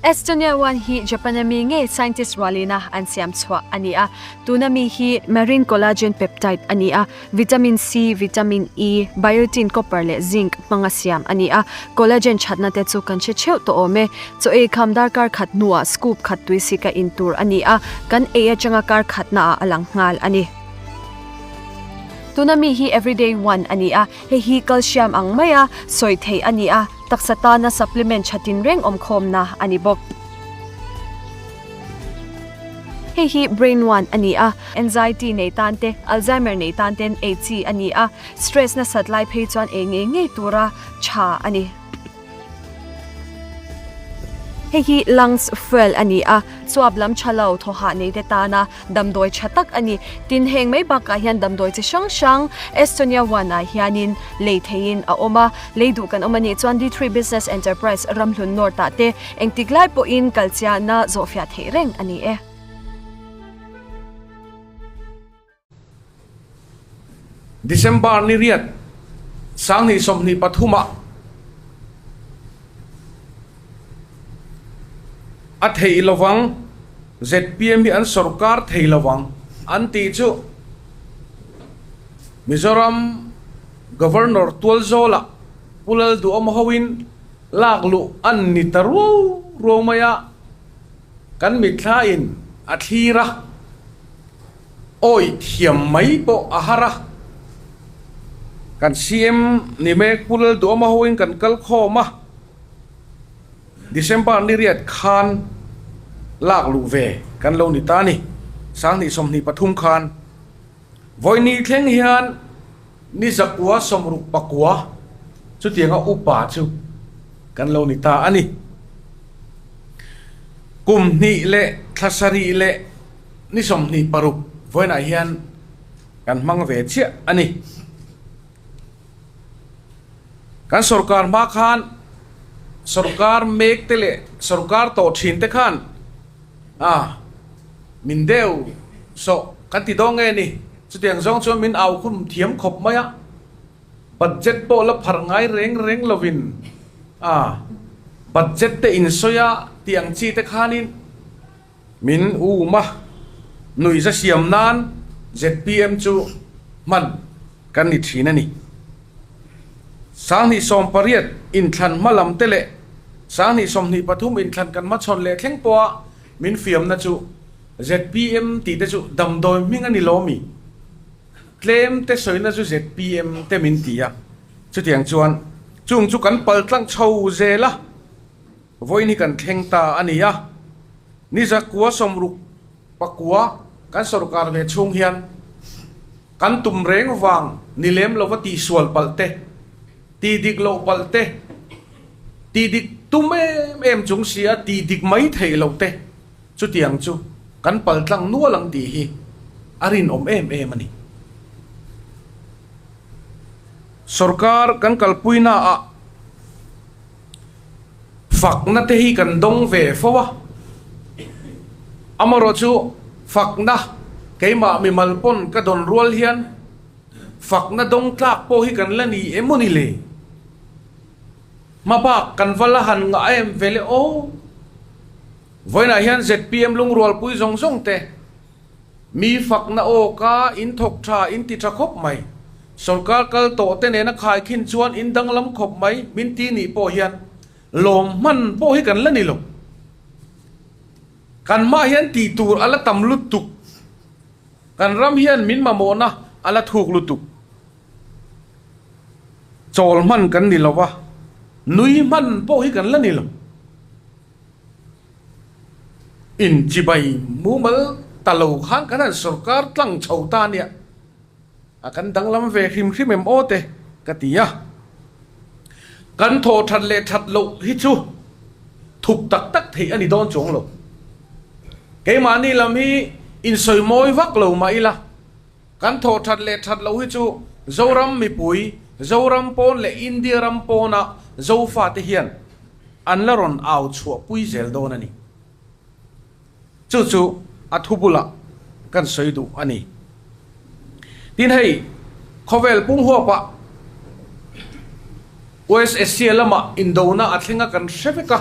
Estonia One hi Japan-a mi ngei scientist rualina an siam chhuah a ni a. Tuna mi hi marine collagen peptide a ni a, vitamin C, vitamin E, biotin, copper leh zinc hmanga siam a ni a. Collagen thatna te chu kan hre theuh tawh awm e. Chaw ei kham darkar khat hnuah scoop khat tui sika in tur a ni a, kan ei atanga kar khatnaah a lang nghal a ni. Tuna mi hi everyday one a ni a, hei hi calcium ang maia sawi theih a ni a, taksa tana supplement tha tinreng awmkhawmna a ni bawk. Hei hi brain one a ni a, anxiety nei tan te, Alzheimer nei tan ten ei chi a ni a, stress nasat lai phei chuan ei ngei ngei tura tha a ni. Hei hi lungs fuel a ni a, chuap lam tha lo thawhah nei te tana damdawi tha tak a ni. Tin, heng mai bakah hian damdawi chi hrang hrang Estonia One ah hianin lei theihin a awm a, lei duh kan awm a nih chuan D3 Business Enterprise Ramhlun North ah te engtik lai pawhin kalchiahna zawhfiah theih reng a ni e. December ni riat sanghnih 23 ah a theih lovang, zpm hi an sorkar thei lovang an tih chu Mizoram Governor Tualzawla Pu Lalduhawm hoin lak luh an ni ta ruau ruau mai a, kan mitthla in a thlir a. Awi thiam mai pawh a har a, kan CM ni mek Pu Lalduhawma hoin kan kal khawm a, December ni riat khan lak luh ve kan lo ni ta ni, 2023 khan vawiini thleng hian ni zakua sawmruk pakua chutianga upa chu kan lo ni ta a ni. Kum hnih leh thla sarih leh Ni 26 vawiinah hian kan hmang ve chiah a ni. Kan sorkar hma khan sorkar mek te leh sorkar tawh thin te khan a min deuh sawh kan ti dawn nge ni. Chutiang zawng chuan min au khum thiam khawp mai a, budget pawh la phar ngai reng reng lovin a budget te insawi a tih ang chi te khanin Min um a, nuihza siam nan zpm chu hman kan ni thin a ni. 2018 inthlan hma lam te leh 2023 inthlan kan hmachhawn leh thleng pawha min fiamna chu zpm tih te chu damdawi hming a ni lo mi? Tlem te sawina chu zpm te min ti a, chutiang chuan chung chu kan pal tlang chho zel a. Vawiin hi kan thleng ta a ni a, ni zakua sawmruk pakua kan sorkar ve chhung hian kan tum reng vang ni lem lova tihsual palh te, tih dik loh palh te, tih dik tum em em chung si a tih dik mai theih loh te chutiang chu kan pal tlang nual ang tih hi a rinawm em em a ni. Sorkar kan kalpuinaah. Fakna te hi kan dawng ve fo a, amaherawh chu fakna keimah mimal pawn ka dawn rual hian fakna dawng tlak pawh hi kan la ni em aw ni le? Hmabak kan va la han ngah em ve le aw? Vawiinah hian zpm lungrualpui zawng zawng te Mi fakna aw ka in thawk tha in ti tha khawp mai. Sorkar kal tawh te nena khaikhin chuan in danglam khawp mai min ti nih pawh hian lawm hman pawh hi kan la ni lo. Kan mah hian tih tur a la tam lutuk. Kan ram hian min mamawhna a la thuk lutuk. Chawl hman kan ni lo a, nui hman pawh hi kan la ni lo. Inchibai mumal ta lo khan kan han sorkar tlang chho ta nia, a kan danglam ve hrim hrim em aw te ka ti a. Kan thaw that leh that loh hi chu thup tak tak theih a ni dawn chuang lo. Keimahni lam hi insawi mawi vak lo mah ila, kan thaw that leh that loh hi chu Zoram mipui, Zoram pawn leh India ram pawna Zofate hian an la rawn au chhuah pui zel dawn a ni. Chu chu a thu bulah kan sawi duh a ni. Tin hei, khawvel pum huapah West Asia lamah indona a thleng a kan hre vek a.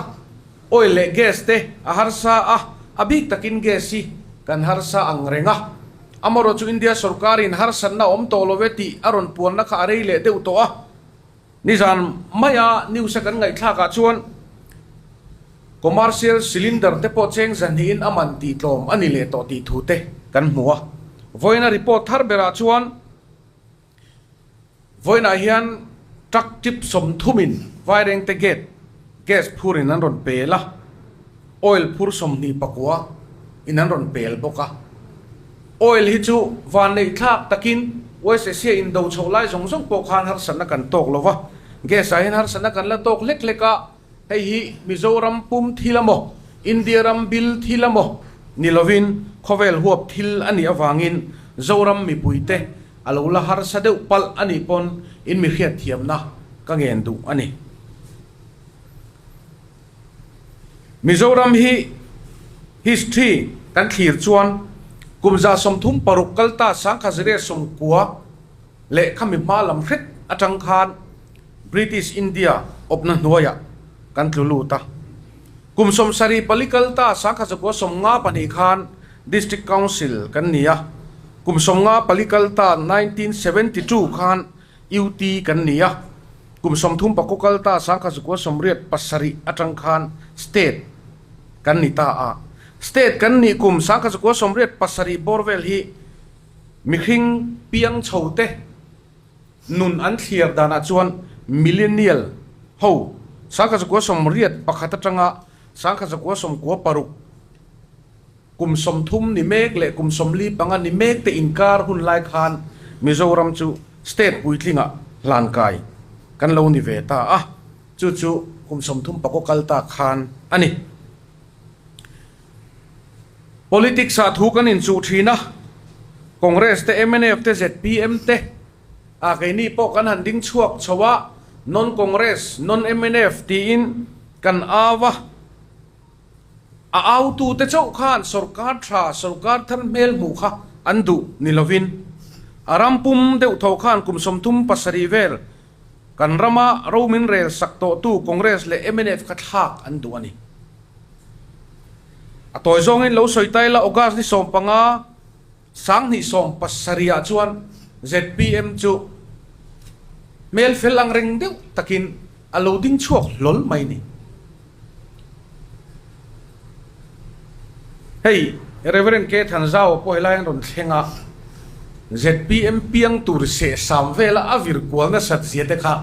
Oil leh gas te a harsa a, a bik takin gas hi kan harsa ang reng a. Amarawh chu India sorkarin harsatna awm tawh lo e tih a rawn puanna kha a rei leh deuh tawh a. Nizan maia news a kan ngaihthlakah chuan commercial cylinder te pawh cheng zahnihin a man tih tlawm a ni leh tawh tih thu te kan hmu a. Vawiina report thar berah chuan vawiinah hian truck trip sawmthumin Vairengte gate gas phurin an rawn pel a, oil phur 29 in an rawn pel bawk a. Oil hi chu vanneihthlak takin West Asia indo chhoh lai zawng zawng pawh khan harsatna kan tawk lo va, gas ah hian harsatna kan la tawk hlek hlek a, hei hi Mizoram pum thil emaw, India ram bil thil emaw ni lovin khawvel huap thil a nih avangin Zoram mipuite a lo la harsa deuh palh a nih pawn in mi hriatthiamna ka ngen duh a ni. Mizoram hi history kan thlir chuan kum 36 kal ta 1990 leh khami hma lam hret atang khan British India awpna hnuaiah kan tlu lut a. Kum 74 kal ta 1952 khan District Council kan ni a. Kum 54 kal ta 1972 khan UT kan ni a, kum 34 kal ta 1987 atang khan State kan ni ta a. State kan nih kum 1987 bawr vel hi mihring piang chho te nun an thliar danah chuan Millennial ho 1981 atanga 1996 Kum 30 ni mek leh kum 45 ni mek te inkar hun lai khan Mizoram chu state puitlingah hlankai kan lo ni ve ta a, chu chu kum 34 kal ta khan a ni. Politics ah thu kan inchuh thin a, Congress te, mnf te, zpm te ah keini pawh kan han ding chhuak chho a, non-Congress, non-mnf tiin kan au a. A autute chauh khan sorkar tha, sorkar thar hmel hmuh kha an duh ni lovin, a ram pum deuh tho khan kum 37 vel kan rama ro min rel sak tawhtu Congress leh mnf kha thlak an duh a ni. A tawi zawngin lo sawi ta ila August ni 15, 2017 ah chuan zpm chu hmel fel ang reng deuh takin a lo ding chhuak hlawl mai ni. Hei Reverend K Thanzau pawh helai an rawn thleng a, zpm piang tur sehsam vela a vir kual nasat zia te kha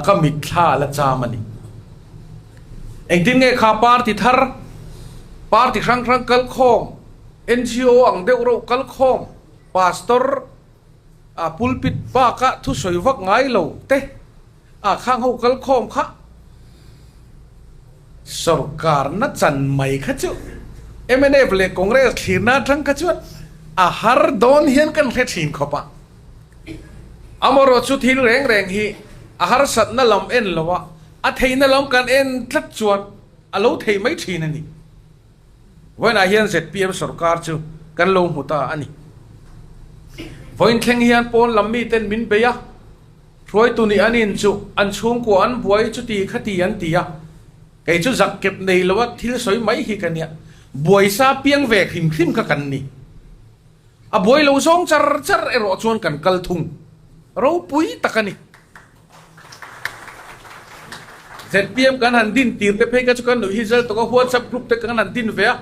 ka mitthla a la cham a ni. Engtin nge kha party thar, party hrang hrang kalkhawm, NGO ang deuh reuh kalkhawm, pastor a pulpit baka thusawi vak ngai lo te a khang ho kalkhawm kha sorkarna chan mai kha chu mnf leh Congress thlirna atang kha chuan a har dawn hian kan hre thin khawp a. Amaherawh chu thil reng reng hi a harsatna lam en lo a, a theihna lam kan en tlat chuan a lo thei mai thin a ni. Vawiinah hian zpm sorkar chu kan lo hmu ta a ni. Vawiin thleng hian pawn lam miten min bei a, hruaitu nih an in chu an chhungkua an buai chuti khati an ti a, kei chu zak kep nei lo a thil sawi mai hi ka nia, buaisa piang ve hrim hrim kha kan ni. A buai lo zawng char char erawh chuan kan kal thung ropui tak a ni. Zpm kan han din tir te phei kha chu kan nuih hi zel tawk a, WhatsApp group te kan han din ve a,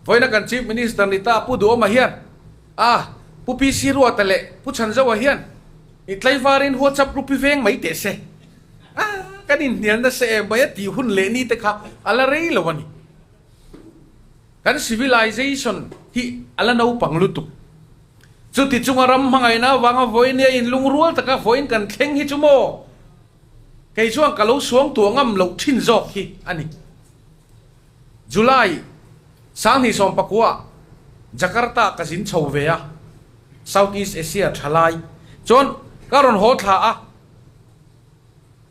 vawiina kan Chief Minister ni ta Pu Duhawma hian a Pu PC Ruata leh Pu Chhanzoa hian i tlaivarin WhatsApp group hi veng mai teh se a, kan inhnial nasa em mai a tih hun leh ni te kha a la rei lo a ni. Kan civilization hi a la naupang lutuk. Chuti chunga ram hmangaihna avanga vawinia inlungrual taka vawiin kan thleng hi chu maw? Kei chuan ka lo suang tuah ngam loh thin zawk hi a ni. July 2019 Jakarta ka zin chho ve a, South East Asia thalai chuan ka rawn haw thla a.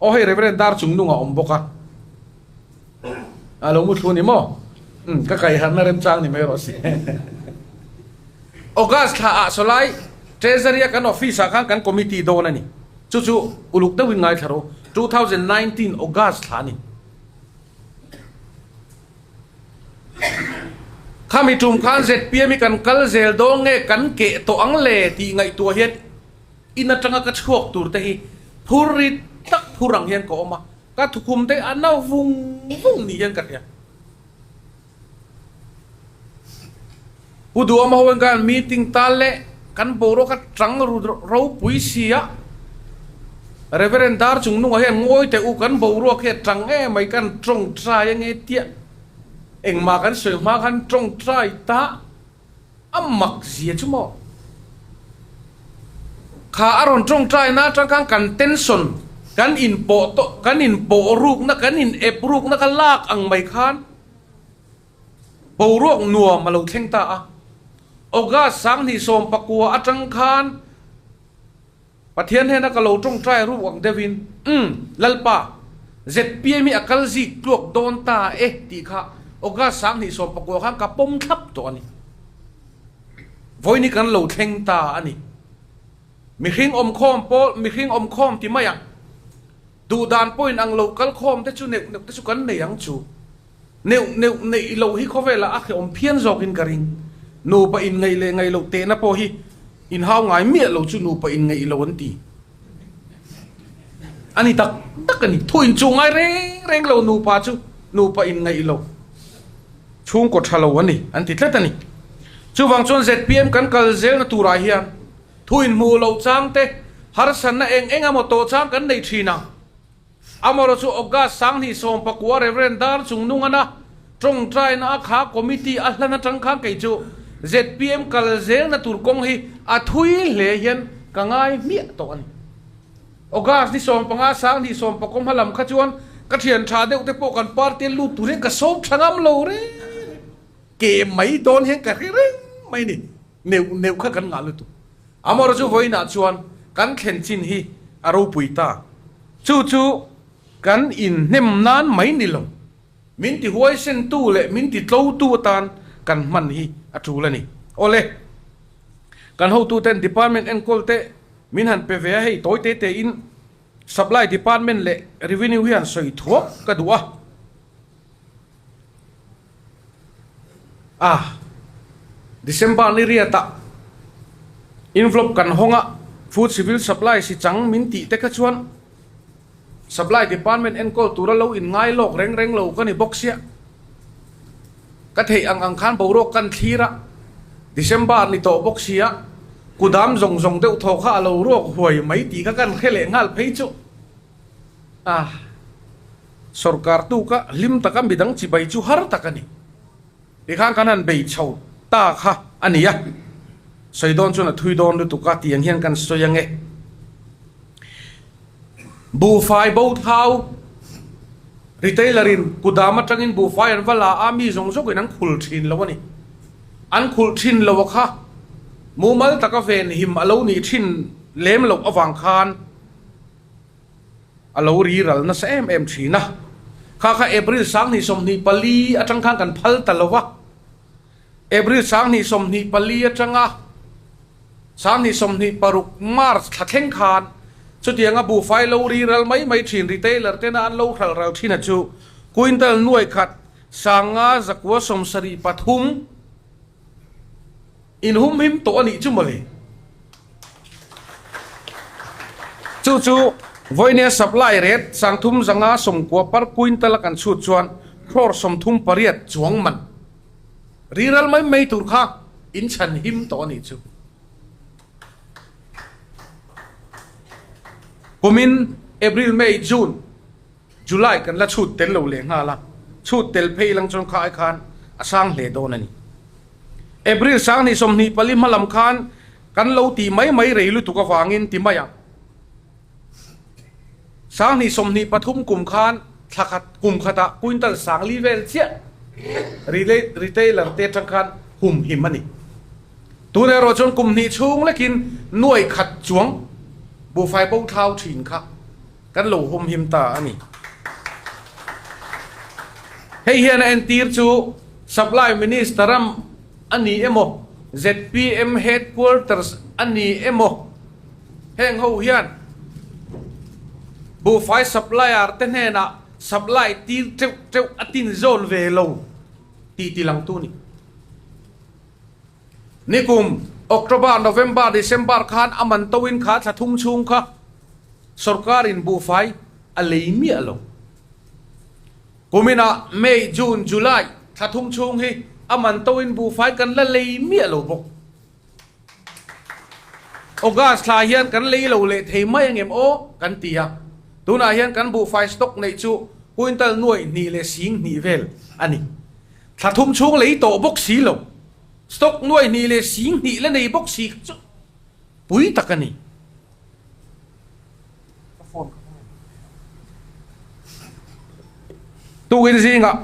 Aw hei Reverend dar chung nung a awm bawk a, a lo mu thlu ni maw? Umm ka kaiharna remchang ni mai rawh se. August thla ah sawlai Treasury a kan office ah khan kan committee dawn a ni. Chu chu uluk deuhin ngaithla rawh u. 2019 August thla a ni. Khami tum khan zpm hi kan kal zel dawn nge kan keh tawh ang le tih ngaihtuah hian in atanga ka chhuak tur te hi phur rit tak phur ang hian ka awm a, ka thukhum te a na vung vung ni hian ka hria. Pu Duhawma ho hian meeting tal leh kan boruak a tang ru ropui si a, Reverend Dar Chungnunga hian ngawi teh u kan boruak hi a tang em mai kan tawngtai ange tiah engmah kan sawi hma khan tawngtai ta a mak zia chu maw? Kha a rawn tawngtai na atang khan kan tension kan inpawh tawh kan inpawh rukna kan in ep rukna kha lak ang mai khan Boruak nuam a lo thleng ta a. August 2019 atang khan Pathian hnena ka lo tawngtai ruk ang deuhin, Umm, Lalpa, zpm hi a kal zik tluak dawn ta e tih kha August 2019 khan ka pawm thlap tawh a ni. Vawiin hi kan lo thleng ta a ni. Mihring awmkhawm pawl, mihring awmkhawm ti mai ang. Duhdan pawhin ang lo kal khawm te chu neuh neuh te chu kan nei ang chu. Neuh neuh neih loh hi khawvelah a hrehawm phian zawkin ka ring. Nupa inngaih leh ngaih loh tehna pawh hi inhau ngai miah lo chu nupa inngaih lo an ti. A ni tak tak a ni. Thu inchuh ngai reng reng lo nupa chu nupa inngaih lo chhungkaw tha lo a ni an ti tlat a ni. Chuvang chuan zpm kan kal zelna turah hian thu inhmuh loh chang te, harsatna eng eng emaw tawh chang kan nei thin ang. Amarawh chu August 2019 Rev. Dar Chungnungana tawngtaina a kha committee a hlan atang khan kei chu zpm kal zelna tur kawng hi a thui hle hian ka ngai hmiah tawh a ni. August ni 15 2019 hma lam kha chuan ka thian tha deuh te pawh kan party a lut tur hian ka sawm tha ngam lo reng reng. Ke mai dawn hian ka hre reng mai ni. Neuh neuh kha kan ngah lutuk. Amarawh chu vawiinah chuan kan thlen chin hi a ropui ta. Chu chu kan inhnem nan mai ni lo. Min ti huaisentu leh min ti tlotu atan kan hman hi a tul a ni. Awle, kan hotuten department enkawl te min han pe ve a, hei tawi te tein supply department leh revenue hi han sawi thuak ka duh a. A, December ni riatah envelope kan hawng a, Food Civil Supply si chang min tih te kha chuan Supply Department enkawl tura lo inngai lawk reng reng lo ka ni bawk sia. Ka theih ang ang khan boruak kan thlir a, December ni tawh bawk sia, kudam zawng zawng deuh thaw kha a lo ruak huai mai tih kha kan hre leh nghal phei chu. A, Sorkar tuka hlim taka midang chibai chu har tak a ni. Tikhan kan han bei chho ta kha a ni a, sawi dawn chuan a thui dawn lutuk a tih ang hian kan sawi ang e. Buhfai bo thau, Retailer in kudam atangin buhfai an va la a, mi zawng zawngin an khul thin lo a ni. An khulh thin lo a kha, mumal taka venhim a lo nih thin lem loh avang khan, A lo ri ral nasa em em thin a. Kha kha April 2024 atang khan kan phal ta lo a. April 2024 atanga 2026 March thla thleng khan chutianga buhfai lo ri ral mai mai thin retailer tena an lo hral ral thin a chu quintal nuai khat 5,973 In humhim tawh a nih chu mawle. Chu chu vawinia supply rate 390 per quintal a kan chhut chuan crore 38 chuang man riral mai mai tur kha in chhan him tawh a nih chu. Kumin April, May, June, July kan la chhut tel lo leh nghal a, chhut tel phei lang chuan kha ai khan a sang hle dawn a ni. April 2024 hma lam khan kan lo tih mai mai rei lutuk avangin ti mai ang. 2023 kum khan thla khat kum khatah quintal 4000 vel chiah retailer te atang khan hum him a ni. Tun erawh chuan kum hnih chhung lekin nuai khat chuang buhfai bo thlau thin kha Kan lo humhim ta a ni. Hei hian a entir chu Supply Minister ram a ni emaw, zpm Headquarters a ni emaw, heng ho hian buhfai supplier te hnenah supply tir teuh teuh a tin zawn ve lo tih tilangtu a ni. Nikum October, November, December khan a man toin kha thla thum chhung kha sorkarin buhfai a lei miah lo. Kuminah May, June, July thla thum chhung hi a man toin buhfai kan la lei miah lo bawk. August thla hian kan lei lo leh thei mai angem aw kan ti a, tunah hian kan buhfai stock neih chu quintal nuaih hnih leh sing hnih vel a ni. Thla thum chhung lei tawh bawk si lo, stock nuaih hnih leh sing hnih la nei bawk si kha chu pui tak a ni. Tukin zingah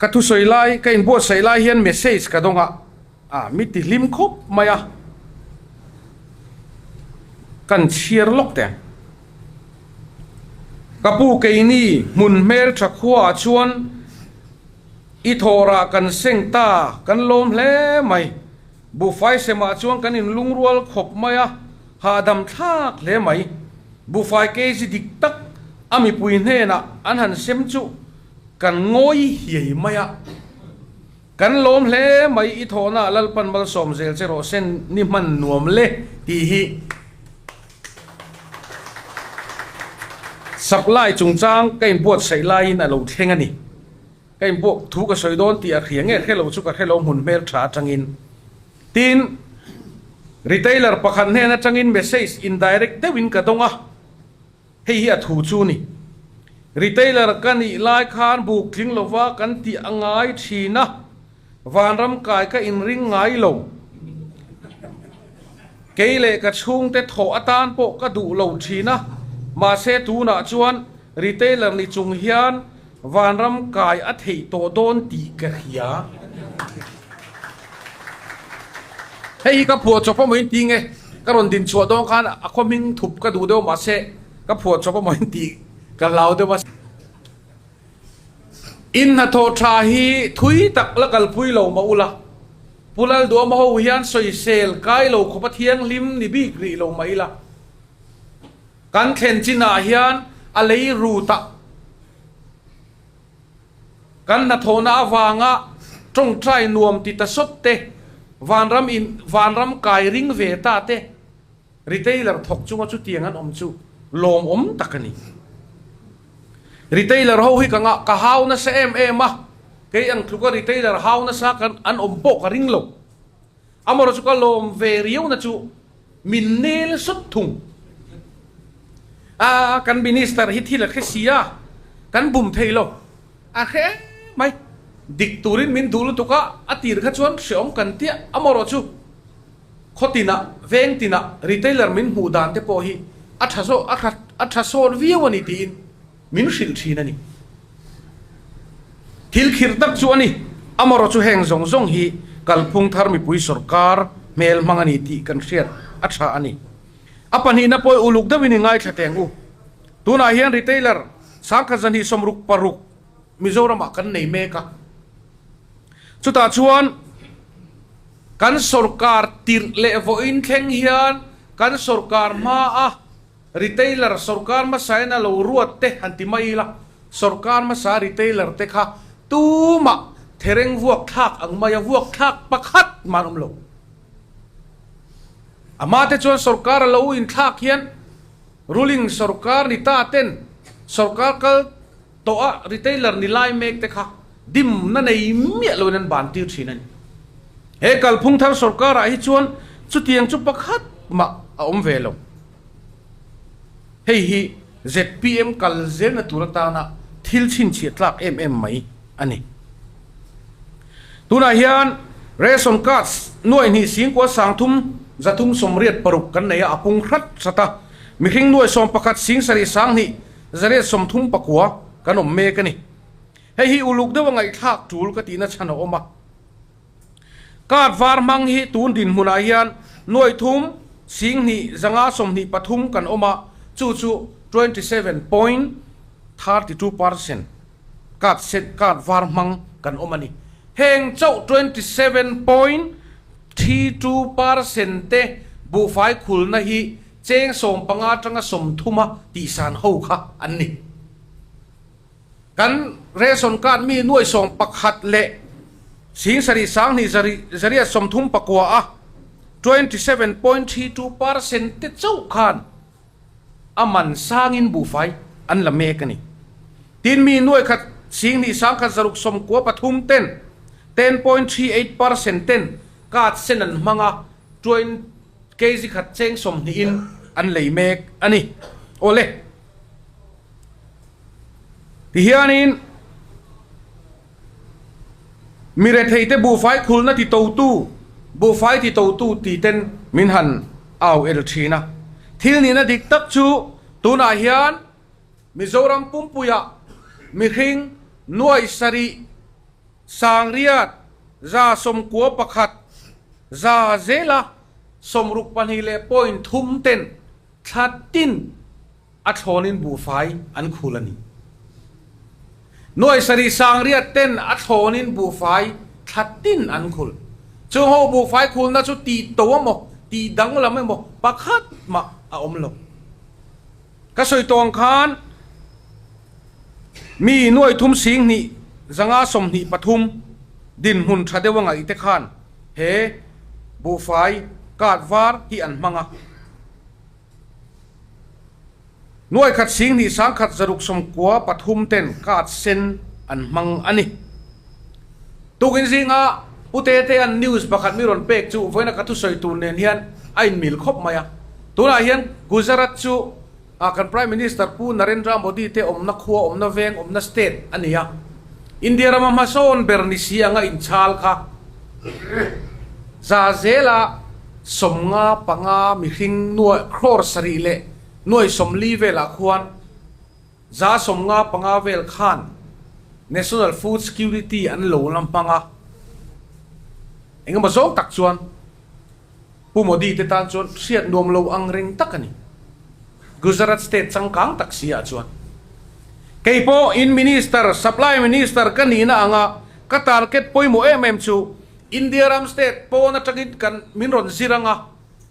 ka thusawi lai, ka inbuatsaih lai hian message ka dawng a. A mi ti hlim khawp mai a, kan chhiar lawk teh. Ka pu keini hmun hmel tha khuaah chuan i thawhrah kan seng ta, kan lawm hle mai. Buhfai semah chuan kan inlungrual khawp mai a, hahdam thlak hle mai. Buhfai kg dik tak a mipui hnenah an han sem chu kan ngawi hiai mai a. Kan lawm hle mai i thawhna Lalpan malsawm zel che rawh sen ni hman nuam le tih hi supply chungchang ka inbuatsaih laiin a lo thleng a ni. Ka inbuak thu ka sawi dawn tih a hria nge hre lo chu ka hre lo hmun hmel tha atangin. Tin, retailer pakhat hnen atangin message indirect deuhin ka dawng a. Hei hi a thu chu ni. Retailer ka nih lai khan buk tling lova kan tih a ngai thin a, vanram kai ka inring ngai lo. Kei leh ka chhungte thawh atan pawh ka duh lo thin a, mahse tunah chuan retailer ni chung hian vanram kai a theih tawh dawn tih ka hria. Hei hi ka phuah chawp amaw in ti nge? Ka rawn din chhuah dawn khan a khaw hming thup ka duh deuh mahse ka phuah chawp amaw in tih ka hlau deuh a. In hnathawh tha hi thui tak la kalpui lo mah ula, Pu Lalduama ho hian sawisel kai lo khawpa thianghlim ni bik rih lo mah ila, kan thlen chinah hian a lei rut ah Kan hnathawhna avanga tawngtai nuam ti ta sawt te, vanram in vanram kai ring ve ta te, retailer thawk chunga chutiang an awm chu lawmawm tak a ni. Retailer ho hi ka ngah ka hau nasa em em a, kei ang tluka retailer hau nasa kan an awm pawh ka ring lo. Amaherawhchu ka lawm ve riauna chu min nel sawt thung. A, kan minister hi thil a hre si a, kan bum thei lo. A hre em mai. Dik turin min duh lutuk a, a tir kha chuan hreawm kan tia. Amaherawhchu khaw tinah, veng tinah retailer min hmuh dan te pawh hi a tha zawk, a tha a tha sawt viau a ni tiin min hrilh thin a ni. Thil khirh tak chu a ni. Amaherawhchu heng zawng zawng hi kalphung thar mipui sawrkar hmel hmang a ni tih kan hriat a tha a ni. A pahnihna pawh uluk deuhin i ngaithla teng u. Tunah hian retailer sangkhat zahnih sawmruk paruk Mizoramah kan nei mek a. Chutah chuan kan sawrkar tirh leh vawiin thleng hian kan sawrkar hmaa Retailer sawrkar hmasa in a lo ruat te han ti mai ila, sawrkar hmasa retailer te kha tumah thereng vuak thlak ang mai a, vuak thlak pakhat mah an awm lo. Amah te chuan sawrkar a lo inthlak hian ruling sawrkar ni ta ten sawrkar kal tawh a retailer ni lai mek te kha dimna nei miah loin an ban tir thin a ni. He kalphung thar sawrkar ah hi chuan chutiang chu pakhat mah a awm ve lo. Hei hi zpm kal zelna tur atana thil chhinchhiah tlak em em mai a ni. Tunah hian ration cards nuai hnih singkua sangthum zathum sawmriat paruk kan nei a, a pung hrat hrat a. Mihring nuai sawm pakhat sing sarih sanghnih zariat sawmthum pakua kan awm mek a ni. Hei hi uluk deuha ngaihthlak tul ka tihna chhan a awm a. Card var hmang hi tun dinhmunah hian nuai thum singhnih zanga 23 kan awm a, chu chu 27.32% card sen card var hmang kan awm a ni. Heng chauh 27.32% te buhfai khulna hi cheng 15 atanga 30 a tihsan ho kha an ni. Kan ration card mi nuai 11 leh. Singsarih 2000 zariat 39 a 27.32 percent te chauh khan a man sangin buhfai an la mek a ni. Tin mi nuai khat 10,000 193 ten 10.38 percent ten card sen an hmang a, kg khat cheng 20 in an lei mek a ni. Awle. Tihianin Mi retheite buhfai khulna ti totu, buhfai ti totu ti ten min han au el thin a. Thil nihna dik tak chu tunah hian Mizoram pumpuiah mihring nuaih sarih sangriat 91 za zela 62 leh point thum ten thla tin A thlawnin buhfai an khul a ni. Nuai sarih sangriat ten a thlawnin buhfai thla tin an khul. Chung ho buhfai khulna chu tih to emaw, tih danglam emaw pakhat mah a awm lo. Ka sawi tawng khan mi nuai thum 20 5 23 dinhmun tha deuh a ngaih te khan he buhfai card var hi an hmang a. Nuai khat 20 1 693 ten card sen an hmang a ni. Tukin zinga Pu Tetea'n news pakhat mi rawn pek chu vawiina ka thusawi tur nen hian a inmil khawp mai a. Tunah hian Gujarat chu kan Prime Minister Pu Narendra Modi te awmna khua, awmna veng, awmna state a ni a. India rama hmasawn ber ni si anga inchhal kha za zela 55 mihring nuai crore sarih leh nuai 40 velah khuan 55% vel khan National Food Security an lo la hmang a, engemaw zawng tak chuan Pu Modi te tan chuan hriat nuam lo ang reng tak a ni. Gujarat state changkang tak si ah chuan kei pawh in Minister, Supply Minister ka nihna anga ka target pawimawh em em chu India ram state pawn atangin kan min rawn zir anga,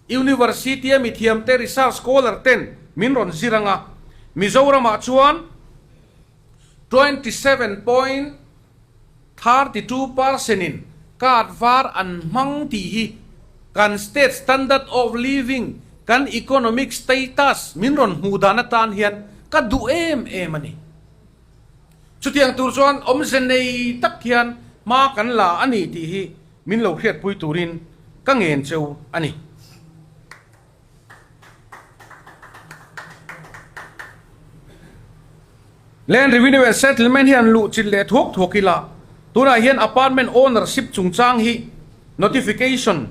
University a mithiam te research scholar ten min rawn zir anga, Mizoramah chuan 27.32 percent in card var an hmang tih hi kan state standard of living, kan economic status min rawn hmuh dan atan hian ka duh em em a ni. Chutiang tur chuan awmze nei tak hian hma kan la a ni tih hi min lo hriatpui turin ka ngen cheu a ni. Land Revenue and Settlement hian luh chilh leh thuak thuak ila, tunah hian apartment ownership chungchang hi notification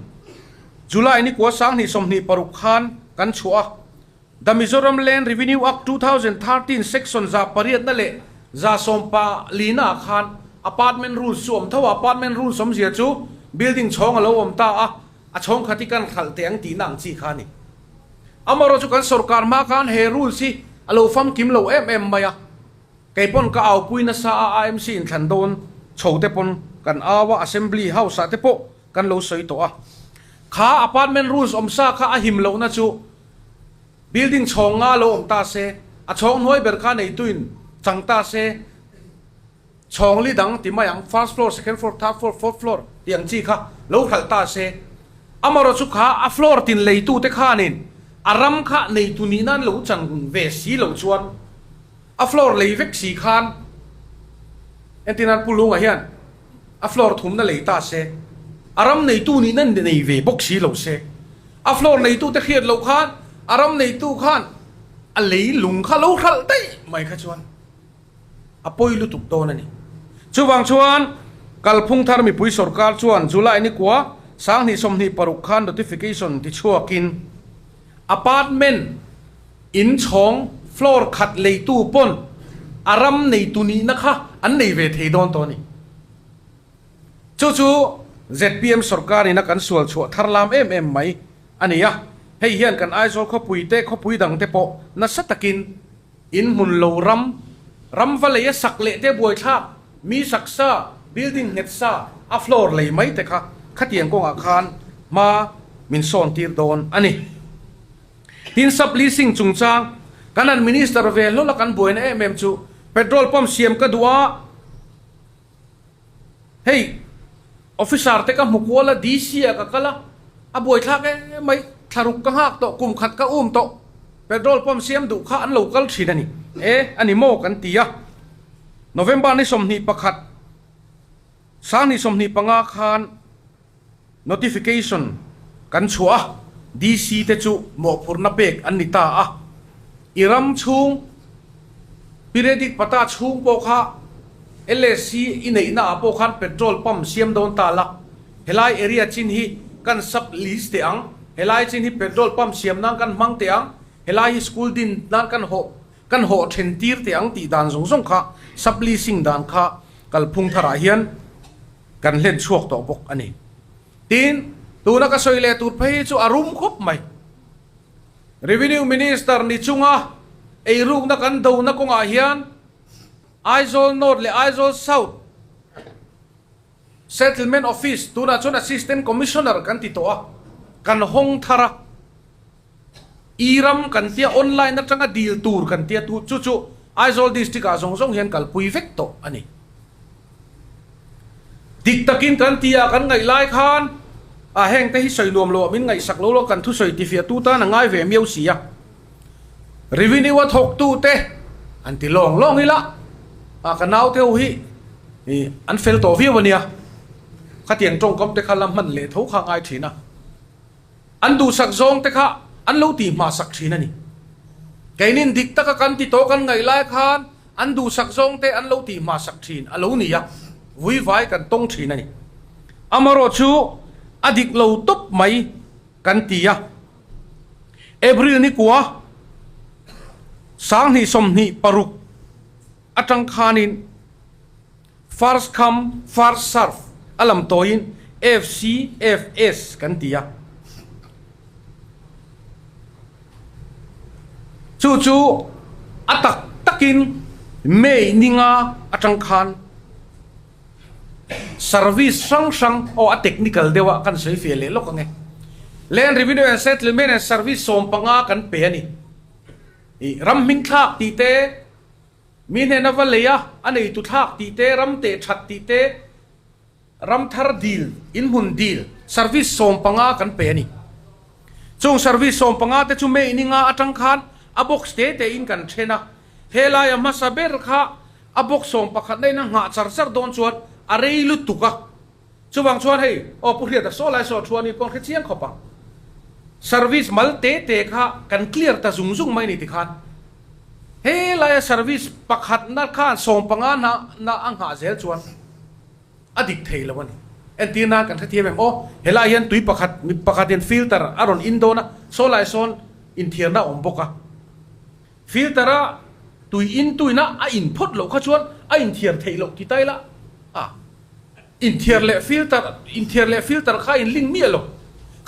July ni kua 2026 khan kan chhuah a. The Mizoram Land Revenue Act 2013 Section 800 na leh 14 na ah khan Apartment Rules chu awm tho a, Apartment Rules awmzia chu building chhawng a lo awm ta a, a chhawng khat hi kan hralh teh ang tihna ang chi kha a ni. Amaherawh chu kan sorkar hma khan he rules hi a lo famkim lo em em mai a, kei pawn ka aupui nasa a, AMC inthlan dawn chho te pawn kan au a, Assembly House ah te pawh kan lo sawi tawh a. Kha Apartment Rules awmsa kha a him lohna chu Building chhawng nga lo awm ta se, a chhawng hnuai ber kha neituin chang ta se, chhawng li dang ti mai ang, first floor, second floor, third floor, fourth floor tih ang chi kha lo hralh ta se, amaherawh chu kha a floor tin leitute khanin a ram kha neitu nih nan lo chan ve si lo chuan a floor lei vek si khan entirnan Pu Lunga hian a floor thumna lei ta se, a ram neitu nih nan nei ve bawk si lo se. A floor neitute hriat loh khan a ram neitu khan a lei lung kha lo hralh daih mai kha chuan a pawi lutuk dawn a ni. Chuvang chuan Kalphung thar mipui sorkar chuan July ni kua 2026 khan notification ti chhuakin apartment in chhawng floor khat leitu pawn a ram neitu nihna kha an nei ve thei dawn tawh a ni. Chu chu zpm sorkar ina kan sual chhuah thar lam em em mai a ni a, hei hian kan Aizawl khawpui te khawpui dang te pawh nasa takin in hmun lo ram, ram va lei a sak leh te buaithlak, mi sak sa, building nghet sa, a floor lei mai te kha khatiang kawngah khan hma min sawn tir dawn a ni. Tin sub leasing chungchang kan han minister ve hlawl a kan buaina em em chu petrol pump siam ka duh a, Hei. Officer te ka hmu kual a, DC ah ka kal a, a buaithlak em mai, thlaruk ka nghak tawh, kum khat ka um tawh, petrol pump siam duh kha an lo kal thin a ni e, a ni maw kan ti a. November ni 21, 2025 khan notification kan chhuah a, DC te chu mawhphurhna pek an ni ta a, i ram chhung periodic pata chhung pawh kha LSC i neihna ah pawh khan petrol pump siam dawn ta la, helai area chin hi kan sub lease teh ang, helai chin hi petrol pump siam nan kan hmang teh ang, helai hi school din nan kan hawh kan hawh then tir teh ang tih dan zawng zawng kha sub leasing dan kha kalphung tharah hian kan hlen chhuak tawh bawk a ni. Tin, tuna ka sawi leh tur phei hi chu a rum khawp mai. Revenue Minister ni chunga eirukna kan dona kawngah hian Aizawl North leh Aizawl South Settlement Office, tunah chuan Assistant Commissioner kan ti tawh a, kan hawng thar a. E-ram kan tia online atanga dil tur kan tia tu chu chu Aizawl District ah zawng zawng hian kalpui vek tawh a ni. Dik takin kan ti a kan ngaih lai khan a heng te hi sawi nuam lo ah min ngaihsak lo lo kan thusawi tifiah tu tan a ngai ve miau si a. Revenue a thawk tu te an ti lawng lawng ila a ka nau te ho hi an fel tawh viau a nia. Khatiang tawngkam te kha la hman leh tho kha a ngai thin a. An duhsak zawng te kha an lo tih hmasak thin a ni. Keinin dik taka kan ti tawh kan ngaih lai khan an duhsak zawng te an lo tih hmasak thin a lo ni a, vuivai kan tawng thin a ni. Amarawh chu a dik lo tawp mai kan ti a. April ni kua 2026 atang khanin, First come, first serve a lam tawiin FCFS kan ti a. Chu chu a tak takin May ninga atang khan service hrang hrang aw a technical deuh a kan sawi fiah leh lawk ang e. Land Revenue and Settlement and Service 15 kan pe a ni. I ram hming thlak tih te, Mi hnena va lei a, a neitu thlak tih te, ram teh that tih te, ram thar dil, inhmun dil, service 15 kan pe a ni. Chung service 15 te chu May ni nga atang khan a box te te in kan then a, helai a hmasa ber kha a box 11 na in a nghah char char dawn chuan a rei lutuk a. Chuvang chuan hei, aw Pu Hriata saw lai saw thu a ni pawh an hre chiang khawp ang. Service mal te te kha kan clear ta zung zung mai ni tikhan he laia service pakhatna khan 15 na na a nghah zel chuan a dik thei lo a ni. Entir nan kan hrethiam em aw, helai hian tui pakhat mi pakhatin filter a rawn in dawn a, saw lai sawn inthiarna a awm bawk a. Filter a tui in tuina a in phawt loh kha chuan a inthiar theih loh ti ta ila a. Inthiar leh filter inthiar leh filter kha in link miah lo.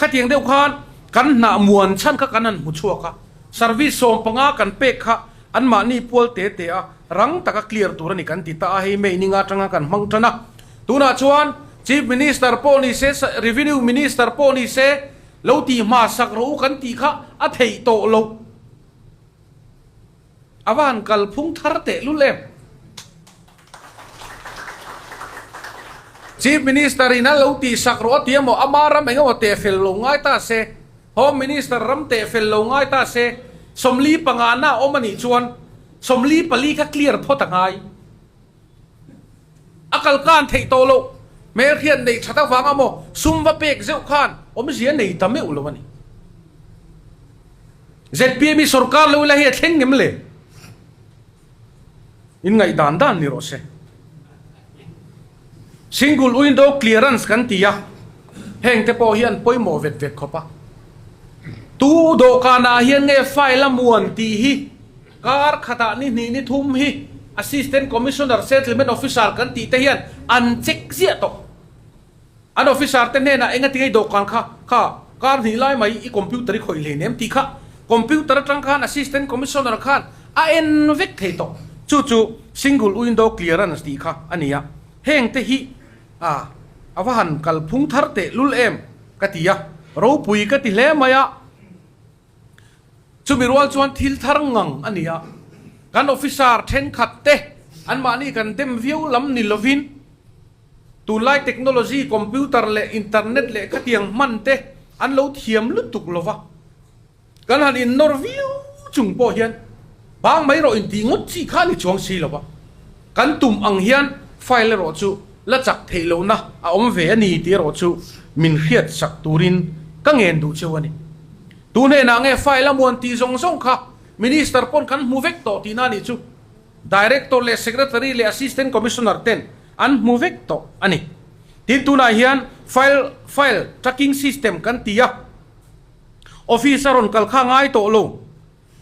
Khatiang deuh khan kan hnah muan chhan kha kan han hmu chhuak a, service 15 kan pek kha anmahni pual te te a rang taka clear tur a ni kan ti ta a, hei May ninga atanga kan hmang tan a. Tunah chuan Chief Minister pawh ni se, Revenue Minister pawh ni se lo tih hmasak rawh u kan tih kha a theih tawh loh. A va han kalphung thar teh lul em? Chief Minister in a lo tihsak rawh a ti emaw, ama ram eng emaw teh fel lo ngai ta se, Home Minister ram teh fel lo ngai ta se, 45 na a awm a nih chuan 44 kha clear phawt a ngai. A kal kan theih tawh loh. Hmelhriat neih that avang amaw sum va pek zeuh khan awmzia nei ta meuh lo a ni. Zpm hi sorkar lo ila hi a thleng ngem le? In ngaih dan dan ni rawh se. Single window clearance kan ti a, heng te pawh hi an pawimawh vet vet khawp a. Tu dawhkanah hian nge file a muan tih hi Kar khatah ni hnih ni thum hi Assistant Commissioner Settlement Officer kan tih te hian an check ziah tawh. An officer te hnenah enga tinge i dawhkan kha kha kar hnih lai mai i computer i khawih hlei nem tih kha computer atang khan Assistant Commissioner khan a en vek thei tawh. Chu chu Single Window Clearance tih kha a ni a. Heng te hi a a va han kalphung thar teh lul em ka ti a, ropui ka ti hle mai a. Chumi rual chuan thil thar ngang a ni a, kan officer thenkhat te anmahni kan dem viau lam ni lovin. Tunlai technology, computer leh internet leh khatiang hman te an lo thiam lutuk lo va, kan han innawr viau chung pawh hian bang mai rawh intih ngawt chi kha a ni chuang si lo va, kan tum ang hian file erawh chu la chak theih lohna a awm ve a ni tih erawh chu min hriat sak turin ka ngen duh cheu a ni. Tu hnenah nge file a muan tih zawng zawng kha Minister pawn kan hmu vek tawh tihna a nih chu. Director leh Secretary leh Assistant Commissioner ten an hmu vek tawh a ni. Tin tunah hian file file tracking system kan ti a, office a rawn kal kha ngai tawh lo.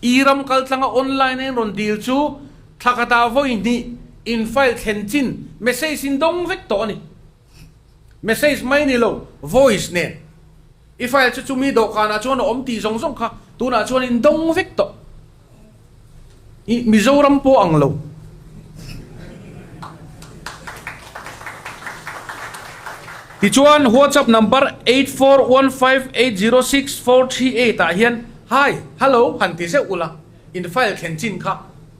E-ram kal tlanga online a in rawn dil chu thla khatah vawi hnih in file thlen chin message in dawng vek tawh a ni. Message mai ni lo, voice nen. I file chu chumi dawhkanah chuan a awm tih zawng zawng kha tunah chuan in dawng vek tawh. I Mizoram pawh ang lo. Tichuan WhatsApp number 8415806438 ah hian Hi, Hello han ti zeuh ula, in file thlen chin kha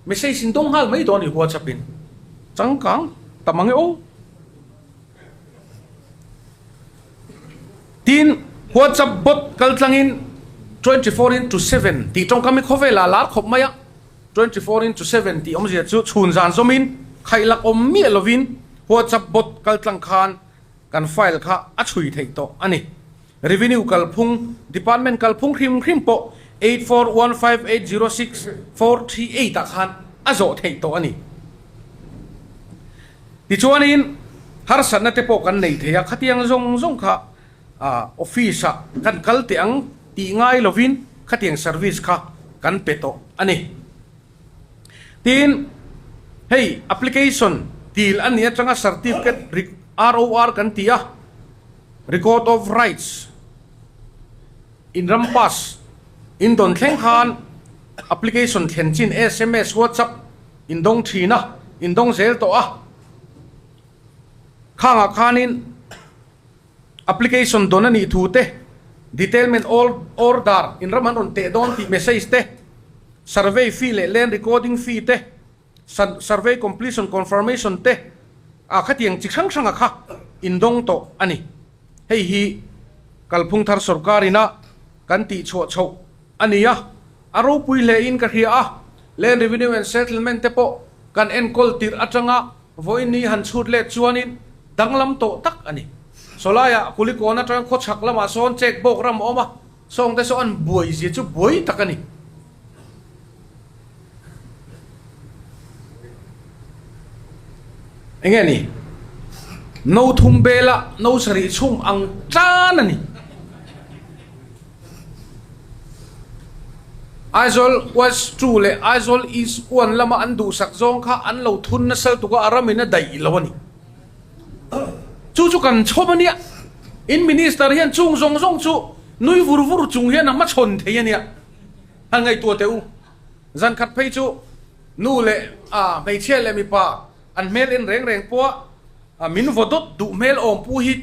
message in dawng nghal mai dawn i WhatsApp in. Changkang ta mang e aw. Tin, WhatsApp bot kal tlangin 24 into 7 tih tawngkam hi khawvelah lar khawp mai a, 24 into 7 tih awmzia chu chhun zan zawmin khaihlak awm miah lovin WhatsApp bot kal tlang khan kan file kha a chhui theih tawh a ni. Revenue kalphung, Department kalphung hrim hrim pawh 8415806438 ah khan a zawh theih tawh a ni. Tichuanin harsatna te pawh kan nei thei a, khatiang zawng zawng kha office ah kan kal teh ang tih ngai lovin khatiang service kha kan pe tawh a ni. Tin, hei application dil a nih atanga certificate ROR kan ti a, Record of Rights in ram pass in dawn thleng khan application thlen chin sms, WhatsApp in dawng thin a, in dawng zel tawh a. Khangah khanin application dawn a nih thu te, detailment order in ram an rawn teh dawn tih message te, survey fee leh land recording fee te, Survey completion confirmation te ah khatiang chi hrang hranga kha indawng tawh a ni. Hei hi kalphung thar sorkar ina kan tih chhuah chhoh a ni a, a ropui hle in ka hria a, Land Revenue and Settlement te pawh kan enkawl tirh atanga vawiin ni han chhut let chuanin danglam tawh tak a ni. Sawlaiah Kulikawn atanga khawchhak lamah sawn check bawk ram a awm a, sawngte saw an buai zia chu buai tak a ni. Enge ni? No thum bela no sarih chhum ang tan a ni. Aizawl West 2 leh Aizawl East 1 lama an duhsak zawng kha an lo thun nasal tuk a, a ramin a daih lo a ni. Chu chu kan chhawm a nia. In Minister hian chung zawng zawng chu nui vur vur chung hian a hmachhawn thei a nia. Han ngaihtuah teh u. Zan khat phei chu nu leh a hmeichhia leh mipa an hmel en reng reng pawh a min vaw dawt duh hmel awm pu hi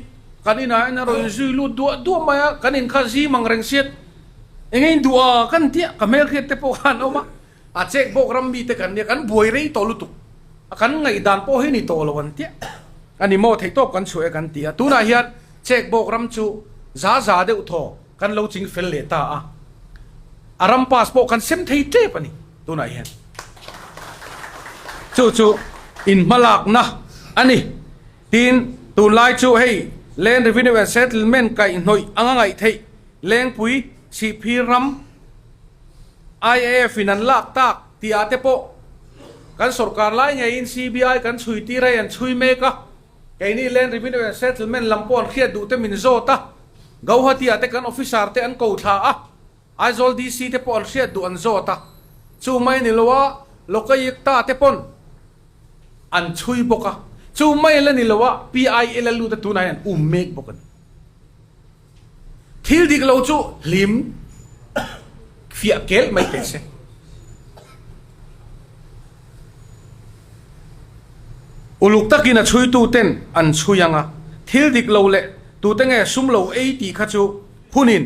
kan inah hian a rawn inzui lut duah duah mai a, kan in kha zim ang reng siat eng nge in duh a kan tia ka hmelhriat te pawh khan awm a, a chek bawk ram mite kan nia kan buai rei tawh lutuk a kan ngaihdan pawh hi ni tawh lo an tia a ni maw theihtawp kan chhuah e kan ti a, tunah hian chek bawk ram chu za za deuh thaw. Kan lo ching fel leh ta a, a ram pass pawh kan sem thei tep a ni tunah hian. Chu chu inhmalakna a ni. Tin, tunlai chu hei Land Revenue and Settlement kaihhnawih anga ngaih theih Lengpui Sihphir ram IAF in an lak tak tih ah te pawh kan sorkar lai ngeiin CBI kan chhui tir hei an chhui mek a. Keini Land Revenue and Settlement lam pawh an hriat duh te min zawt a, Gauhati ah te kan officer te an ko thla a, Aizawl DC te pawh an hriat duh an zawt a, chu mai ni lo a Lokayukta te pawn an chhui bawk a, chu mai la ni lo a PIL a lut a tunah hian an um mek bawk a ni. Thil dik lo chu hlim fiah kel mai teh se. Uluk takin a chhuitu ten an chhui ang a, thil dik lo leh tute nge sum lo ei tih kha chu hunin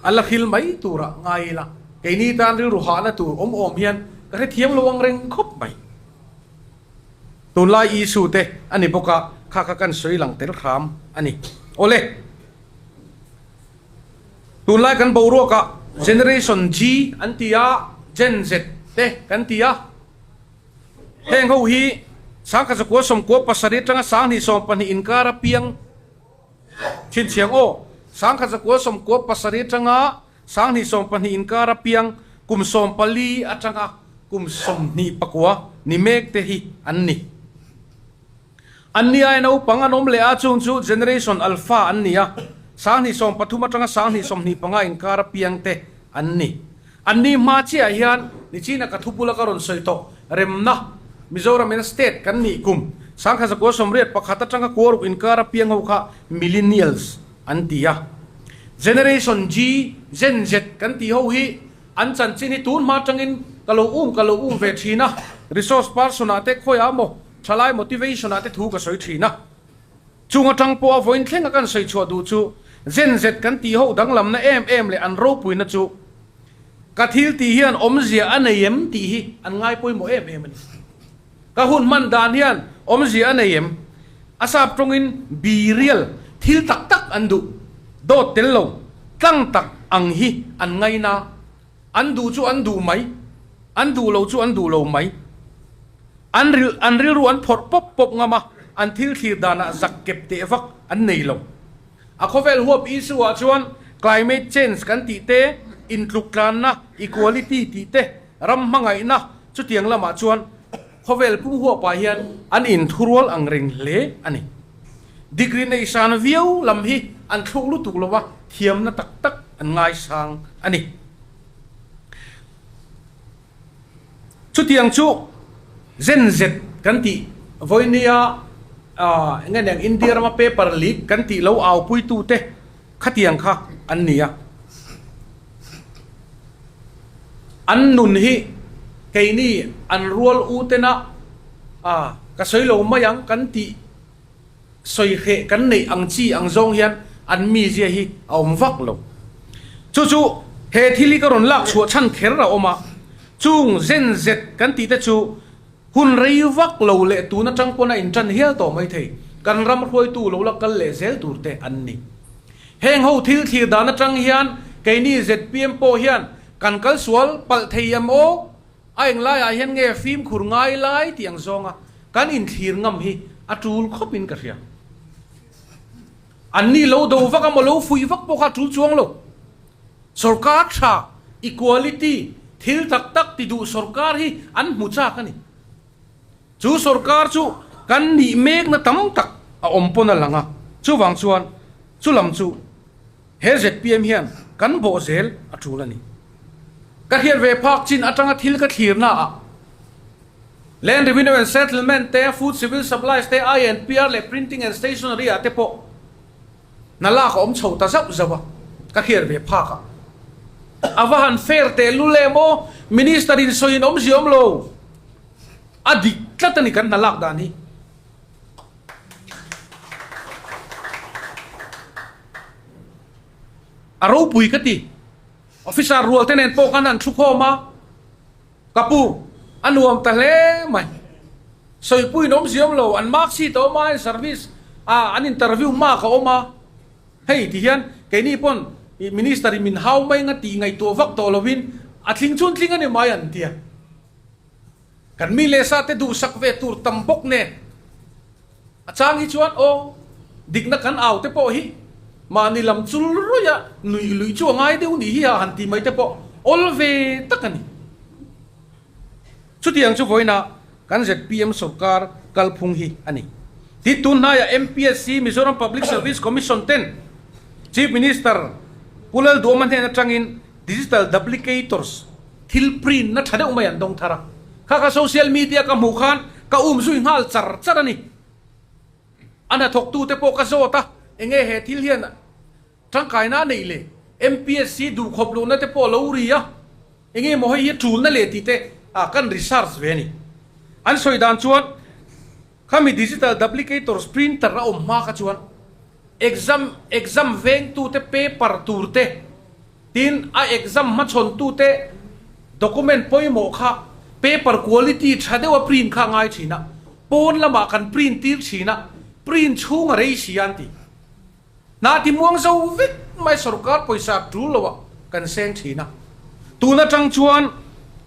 a la hril mai turah ngai ila, keini tan rilru hahna tur awm awm hian ka hrethiam lo ang reng khawp mai. Tunlai Isu te a ni bawk a. Kha kha kan sawi lang tel hram a ni. Awle! Tunlai kan boruakah Generation G an ti a, Gen Z te kan ti a. Heng ho hi 1997 atanga 2020 inkara piang chhinchhiang aw. 1997 atanga 2020 inkara piang kum 14 atanga kum 29 ni mek te hi an ni. An ni aia naupang an awm leh a, chung chu Generation Alpha an ni a, 2013 atanga 2025 inkara piang te an ni. An ni hma chiah hian nichina ka thubula ka rawn sawi tawh remna Mizoram ina state kan nih kum 1981 atanga kuaruk inkara piang ho kha Millennials an ti a. Generation G, Gen Z kan tih ho hi an chanchin hi tun hma atangin ka lo um ka lo um ve thin a, resource person ah te khawiah maw Thalai motivation ah te thu ka sawi thin a, chung atang pawh a vawiin thleng a kan sawi chhuah duh chu Gen Z kan tih ho danglamna em em leh an ropuina chu ka thil tih hian awmzia a nei em tih hi an ngai pawimawh em em a ni. Ka hun hman dan hian awmzia a nei em? A sap tawngin be real, thil tak tak an duh, dawt tel lo, tlang tak ang hi an ngaina. An duh chu an duh mai, an duh lo chu an duh lo mai. An ril an rilru an phawrh pawp pawp ngam a, an thil thlir danah zak kep teh vak an nei lo. A khawvel huap issue ah chuan climate change kan tih te, intluk tlanna, equality tih te, ram hmangaihna chutiang lamah chuan khawvel pum huapah hian an inthurual ang reng hle a ni. Degree nei san viau lam hi an thluk lutuk lo a, thiamna tak tak an ngaisang a ni. Chutiang chu Gen Z kan tih vawinia eng nge niang India rama paper leak kan tih lo aupuitute khatiang kha an ni a. An nun hi keini an rual u tena ka sawi lo mai ang kan tih sawi hreh kan neih ang chi ang zawng hian an mizia hi a awm vak lo. Chu chu he thil hi ka rawn lak chhuah chhan kher a awm a, chung zen zet kan tih te chu hun rei vak lo leh tun atang pawn a intan hial tawh mai thei, kan ram hruaitu lo la kal leh zel tur te an ni. Heng ho thil thlir dan atang hian keini zpm pawh hian kan kal sual palh thei em aw? A englaiah hian nge fimkhur ngai lai tih ang zawnga kan inthlir ngam hi a tul khawpin ka hria. Anni lo do vak a maw lo fuih vak pawh kha a tul chuang lo. Sorkar tha, equality, thil tak tak ti duh sorkar hi an hmu chak a ni. Chu sorkar chu kan nih mekna tam tak a awm pawn a lang a, chuvang chuan chu lam chu he zpm hian kan bawh zel a tul a ni. Ka hriat ve phak chin atanga thil ka thlirna ah Land Revenue and Settlement te, Food Civil Supplies te, INPR leh Printing and Stationery ah te pawh hna lak a awm chho ta zauh zauh a, ka hriat ve phak ah. A va han fair tehlul em aw, Minister in sawi in awmzia awm lo. A dik tlat a ni kan hna lak dan hi. A ropui ka ti. Officer rual te nen pawh khan an thu khawm a, ka pu a nuam ta hle mai. Sawipuiin awm ziam lo, an mark sheet a awm a, an service a an interview mark a awm a. Hei ti hian keini pawn minister in min hau mai anga tih ngaihtuah vak tawh lovin a tling chhun tling a ni mai an ti a. Kan mi leh sa te duhsak ve tur tam bawk nen a chang hi chuan aw dikna kan au te pawh hi mahni lam chul rawih a nuih luih chu a ngai deuh nih hi a han ti mai te pawh awl ve tak a ni. Chutiang chu vawiinah kan zpm sorkar kalphung hi a ni. Tin tun hnaiah MPSC, Mizoram Public Service Commission ten Chief Minister Pu Lalduhawma hnen atangin Digital Duplicators, Thil print na tha deuh mai an dawng thar a, kha kha social media ka hmuh khan ka um zui nghal char char a ni. A hnathawk te pawh ka zawt a, enge he thil hian tangkaina a neih le? MPSC duhkhawp lohna te pawh a lo ri a, enge maw hei hi tulna leh tih te kan research ve a ni. An sawi dan chuan khami digital duplicators printer a awm hma kha chuan exam exam vengtute paper tur te, Tin, a exam hmachhawntute document pawimawh kha paper quality tha deuha print kha a ngai thin a, pawn lamah kan print tir thin a. Print chhung a rei si a an ti. Hna ti muang zo vek mai sorkar pawisa tul lo ah kan seng thin a. Tun atang chuan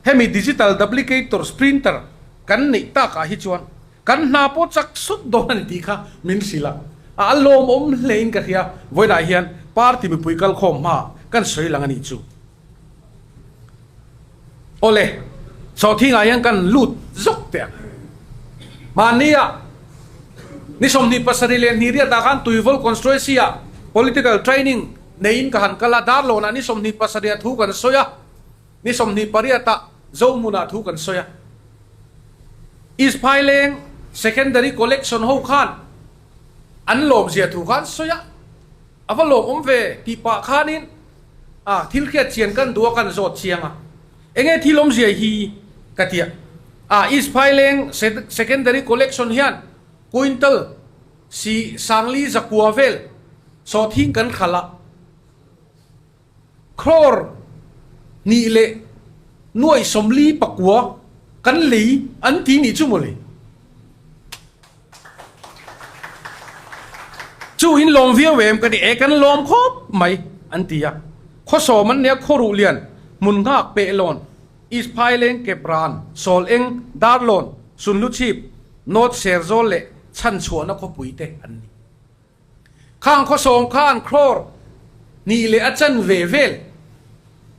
hemi digital duplicators printer kan neih tak ah hi chuan kan hna pawh chak sut dawn a ni tih kha min hrilh a. A lawmawm hle in ka hria. Vawiinah hian party mipui kalkhawm hma kan sawi lang a nih chu. Awle, sawhthingah hian kan lut zawk teh ang. Mahnia ni 28 ah khan Tuivawl Constituency ah Political Training neiin ka han kal a, Darlawnah ni 27 ah thu kan sawi a, ni 28 ah Zohmunah thu kan sawi a. East Phaileng Secondary Collection ho khan an lawmzia thu kha an sawi a. A va lawmawm ve tih pah khanin a thil hriat chian kan duh a kan zawt chiang a, enge thil awmzia hi ka ti a, a East Phaileng Secondary Collection hian quintal si sangli zakua vel sawhthing kan khalh a, crore hnih leh nuaih 49 kan lei an ti nih chu mawle. Chu in lawm viau em ka ti e kan lawm khawp mai an ti a. Khaw sawm an nia khaw ruh lian hmun nghak peh lawn East Phaileng Kepran Sawl Eng Darlawn Sunhluchhip North Serzawl leh Chhanchhuahna khawpui te an ni. Khang khaw sawm khan crore hnih leh a chan ve vel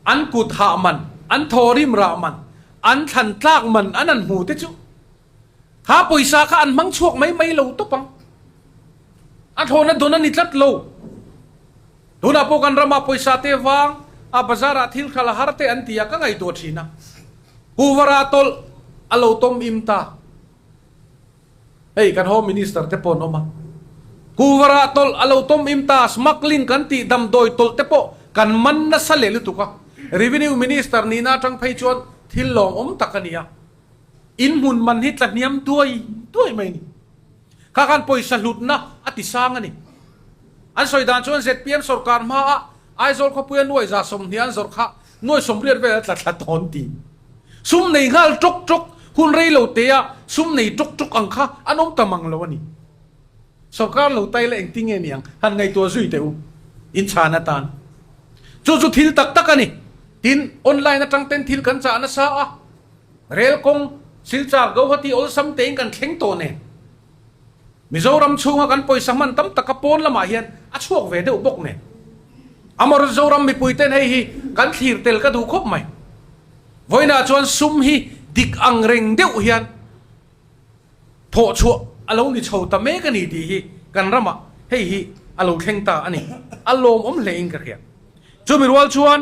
an kut hah man, an thaw rim rah man, an thlan tlak man an an hmu te chu kha pawisa kha an hmang chhuak mai mai lo tawp ang. A thlawhna dawn a ni tlat lo. Tunah pawh kan ramah pawisa te vang a bazar ah thil khalh a har te an ti a ka ngaihtuah thin a. Kuvara tawlh a lo tawm im ta. Hei kan Home Minister te pawh an awm a, Kuvarah tawlh a lo tawm im ta, smuggling kan tih damdawi tawlh te pawh kan man nasa leh lutuk a, Revenue Minister nihna atang phei chuan thil lawmawm tak a ni a, in hmun man hi tla hniam duai duai mai a ni. Kha khan pawisa hlutna a ti sang a ni. An sawi dan chuan zpm sorkar hmaah Aizawl khawpuia nuai 120 an zawrh kha nuai 80 vel a tla thla tawn ti. Sum nei nghal ṭawk ṭawk, hun rei lo te a sum nei ṭawk ṭawk ang kha an awm ta mang lo a ni. Sorkar lo tai la engtin nge ni ang han ngaihtuah zui teh u, in chhan atan. Chu chu thil tak tak a ni. Tin, online atang ten thil kan chah nasa a, rel kawng Silchar Guwahati awlsam tein kan thleng tawh nen. Mizoram chhunga kan pawisa hman tam taka pawn lamah hian a chhuak ve deuh bawk nen. Amor Zoram mipuiten hei hi kan thlir tel ka duh khawp mai. Vawiinah chuan sum hi dik ang reng deuh hian thawh chhuah a lo ni chho ta mek a ni tih hi kan ramah hei hi a lo thleng ta a ni. A lawmawm hle in ka hria. Chumi rual chuan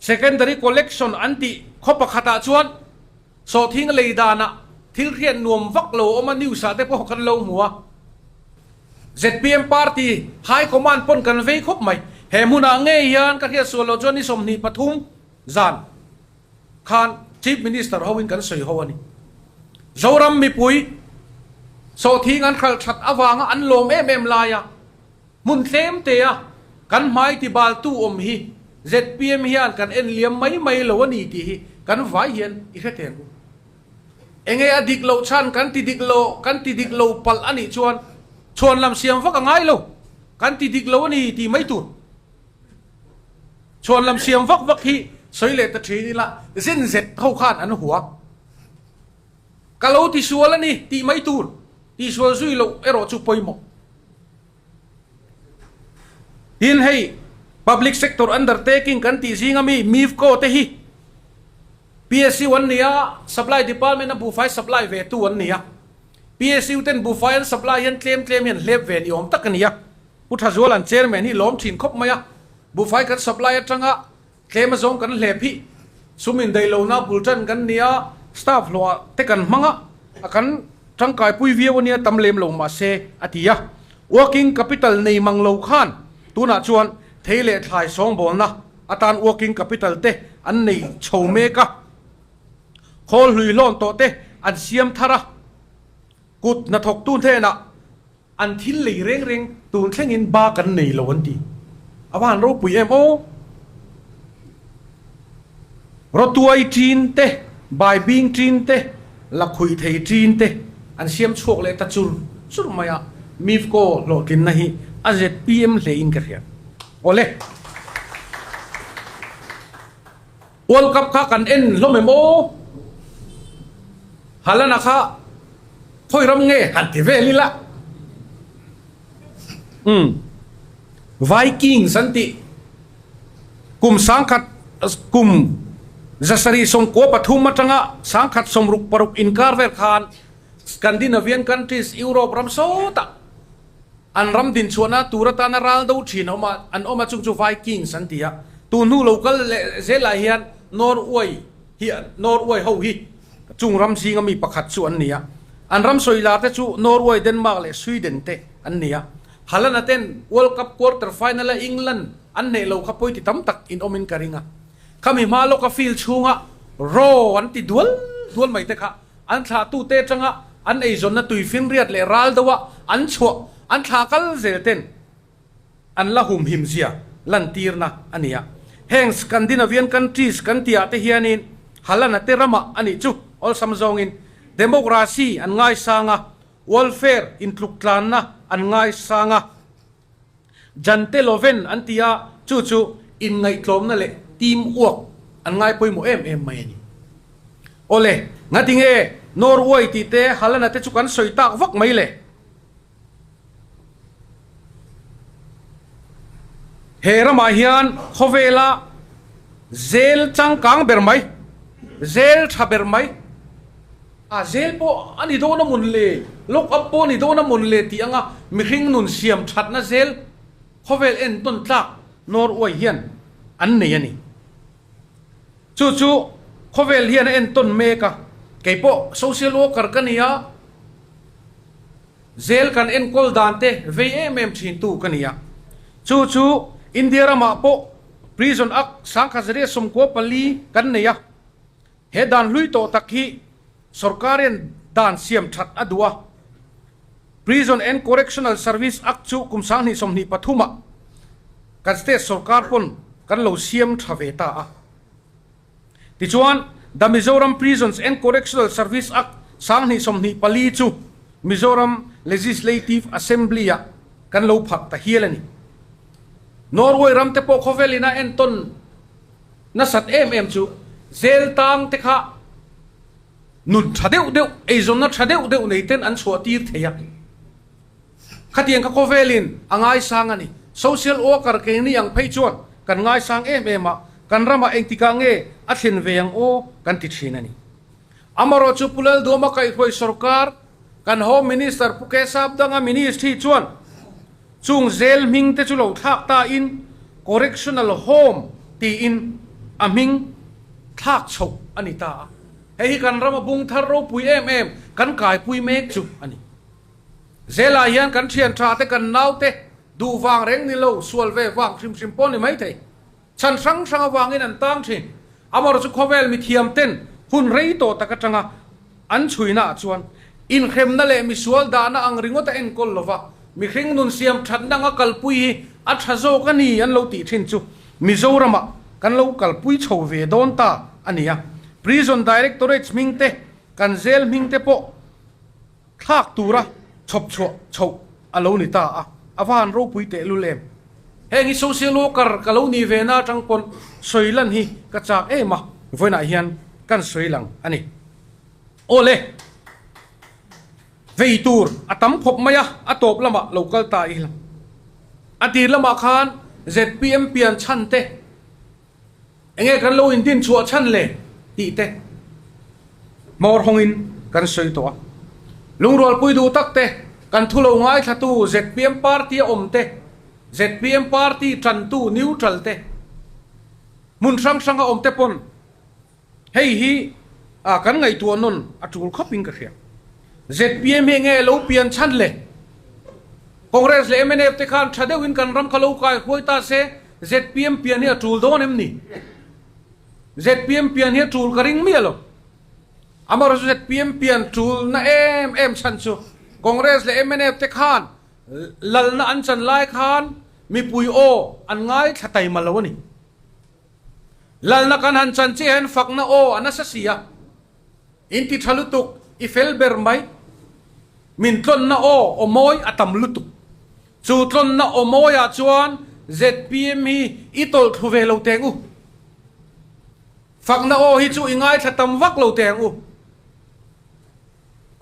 Secondary collection an tih khaw pakhatah chuan sawhthing lei danah thil hriat nuam vak lo awm a news ah te pawh kan lo hmu a. Zpm party high command pawn kan vei khawp mai. He hmunah ngei hian ka hriat sual loh chuan ni 23 zan khan Chief Minister hoin kan sawi ho a ni. Zoram mipui sawhthing an hralh that avanga an lawm em em lai a. Hmun tlem te a kan hmai ti baltu awm hi zpm hian kan en liam mai mai lo a ni tih hi kan vai hian i hre teng u. Enge a dik loh chhan kan ti dik lo kan ti dik lo palh a nih chuan chhuan lam siam vak a ngai lo, kan ti dik lo a ni tih mai tur. Chhuan lam siam vak vak hi sawi leh ta thin ila zen zet ho khan an hua. Ka lo ti sual a ni tih mai tur, tihsual zui loh erawh chu pawimawh. Tin hei Public Sector Undertaking kan tih zinga mi MIFCO te hi PSU an ni a, Supply Department a buhfai supply ve tu an ni a. PSU ten buhfai an supply hian tlem tlem hian hlep ve ni awm tak a ni a. Pu Thazuala'n Chairman hi lawm thin khawp mai a, buhfai kan supply atanga Tlem azawng kan hlep hi sum indaih lohna bul tan kan nia, staff hlawhah te kan hmang a, a kan tangkaipui viau ania tam lem lo mahse a ti a. Working capital nei mang lo khan tunah chuan thei leh thlai sawngbawlna atan working capital te an nei chho mek a, khawl hlui hlawn tawh te an siam thar a, kut hnathawktu hnenah An thil lei reng reng tun thlengin ba kan nei lo an ti. A va han ropui em aw! Rawtuai ṭin te, baibing ṭin te, lakhuih thei ṭin te an siam chhuak leh ta chur chur mai a, Mifco hlawhtlinna hi a zpm hle in ka hria. Awle. World Cup kha kan en hlawm em aw? Haaland-a kha khawi ram nge han ti vel ila? Umm. Vikings an tih kum sangkhat kum 793 atanga 1066 inkar vel khan Scandinavian countries Europe ram sawtah an ram dinchhuahna tur atana ral do thin a awm a, an awm a chung chu Vikings an ti a. Tun hnu lo kal leh zelah hian Norway hi Norway ho hi chung ram zinga mi pakhat chu an ni a. An ram sawi lar te chu Norway, Denmark leh Sweden te an ni a. Haaland-a ten World Cup quarter final-a England an hneh lo kha pawi ti tam tak in awmin ka ring a. Khami hma lawka field chhunga raw an ti dual dual mai te kha an thlahtute atanga an eizawnna tuifinriat leh ral deuha an chhuah an thlah kal zel ten an la humhim zia lantirna a ni a. Heng Scandinavian countries kan tihah te hianin Haaland-a te ramah a nih chu awlsam zawngin democracy an ngaisang a, Welfare intluktlanna an ngaisang a, Jante Loven an ti a, chu chu inngaihtlawmna leh team work an ngai pawimawh em em mai a ni. Awle, ngatinge Norway tih te Haaland-a te chu kan sawi tak vak mai le? He ramah hian khawvela zel changkang ber mai, zel tha ber mai, A zel pawh a ni dawn a mawn le, lock up pawh a ni dawn a mawn le tih anga mihring nun siam thatna zel khawvel entawn tlak Norway hian an nei a ni. Chu chu khawvel hian a entawn mek a, kei pawh social worker ka ni a, zel kan enkawl dan te vei em em thin tu ka ni a. Chu chu India ramah pawh Prison Act 1994 kan nei a. He dan hlui tawh tak hi sorkarian dan siam that a duh a. Prison and Correctional Service Act chu kum 2023 ah kan state sorkar pawn kan lo siam tha ve ta a. Tichuan, The Mizoram Prisons and Correctional Service Act 2024 chu Mizoram Legislative Assembly ah kan lo pharh ta hial a ni. Norway ram te pawh khawvel in a entawn Nasat em em chu zel tang te kha nun tha deuh deuh, eizawnna tha deuh deuh nei ten an chhuah tir thei a. Khatiang kha khawvelin a ngaisang a ni. Social worker keini ang phei chuan kan ngaisang em em a, kan ramah engtikah nge a thlen ve ang aw kan ti thin a ni. Amarawh chu Pu Lalduama kaihhruai sorkar, kan Home Minister Pu Kesap Danga Ministry chuan Chung zel hming te chu lo thlak ta in Correctional Home tiin a hming thlak chhoh a ni ta a. Hei hi kan rama bung thar ropui em em kan kaipui mek chu a ni. Zelah hian kan thian tha te kan nau te duh vang reng ni lo sual ve vang hrim hrim pawh ni mai thei. Chhan hrang hrang avangin an tang thin. Amarawh chu khawvel mithiam ten hun rei tawh tak atanga an chhuina ah chuan inhremna leh misual dahna ang ringawt a enkawl lova mihring nun siam thatna anga kalpui hi a tha zawk a ni an lo tih thin chu Mizoramah kan lo kalpui chho ve dawn ta a ni a. Prison Directorate hming te, kan zel hming te pawh Thlak tura chhawp chhuah chhoh a lo ni ta a, a va han ropui tehlul em. Heng hi social worker ka lo nih ve na atang pawn sawi lan hi ka chak em a, vawiinah hian kan sawi lang a ni. Awle, vei tur a tam khawp mai a, a tawp lamah lo kal ta ila. A tir lamah khan zpm pian chhan te, Enge kan lo indin chhuah chhan le tih te hmawr hawngin kan sawi tawh a. Lungrualpui duh tak te, kan thu lo ngaithlatu zpm party a awm te, zpm party tantu neutral te, hmun hrang hranga awm te pawn Hei hi kan ngaihtuah nawn a tul khawp in ka hria. Zpm hi enge lo pian chhan le? Congress leh mnf te khan tha deuhin kan ram kha lo kai huai ta se zpm pian hi a tul dawn em ni? Zpm pian hi a tul ka ring miah lo. Amaherawhchu chu zpm pian tul na em em chhan chu Congress leh mnf te khan lalna an chan lai khan mipui aw an ngaithla taima lo a ni. Lalna kan han chan chiah hian fakna aw a nasa si a, in ti tha lutuk, i fel ber mai. Min tlawnna aw aw mawi a tam lutuk. Chu tlawnna aw mawiah chuan zpm hi i tawlh thlu ve lo teng u. Fakna aw hi chu i ngaithla tam vak lo teng u.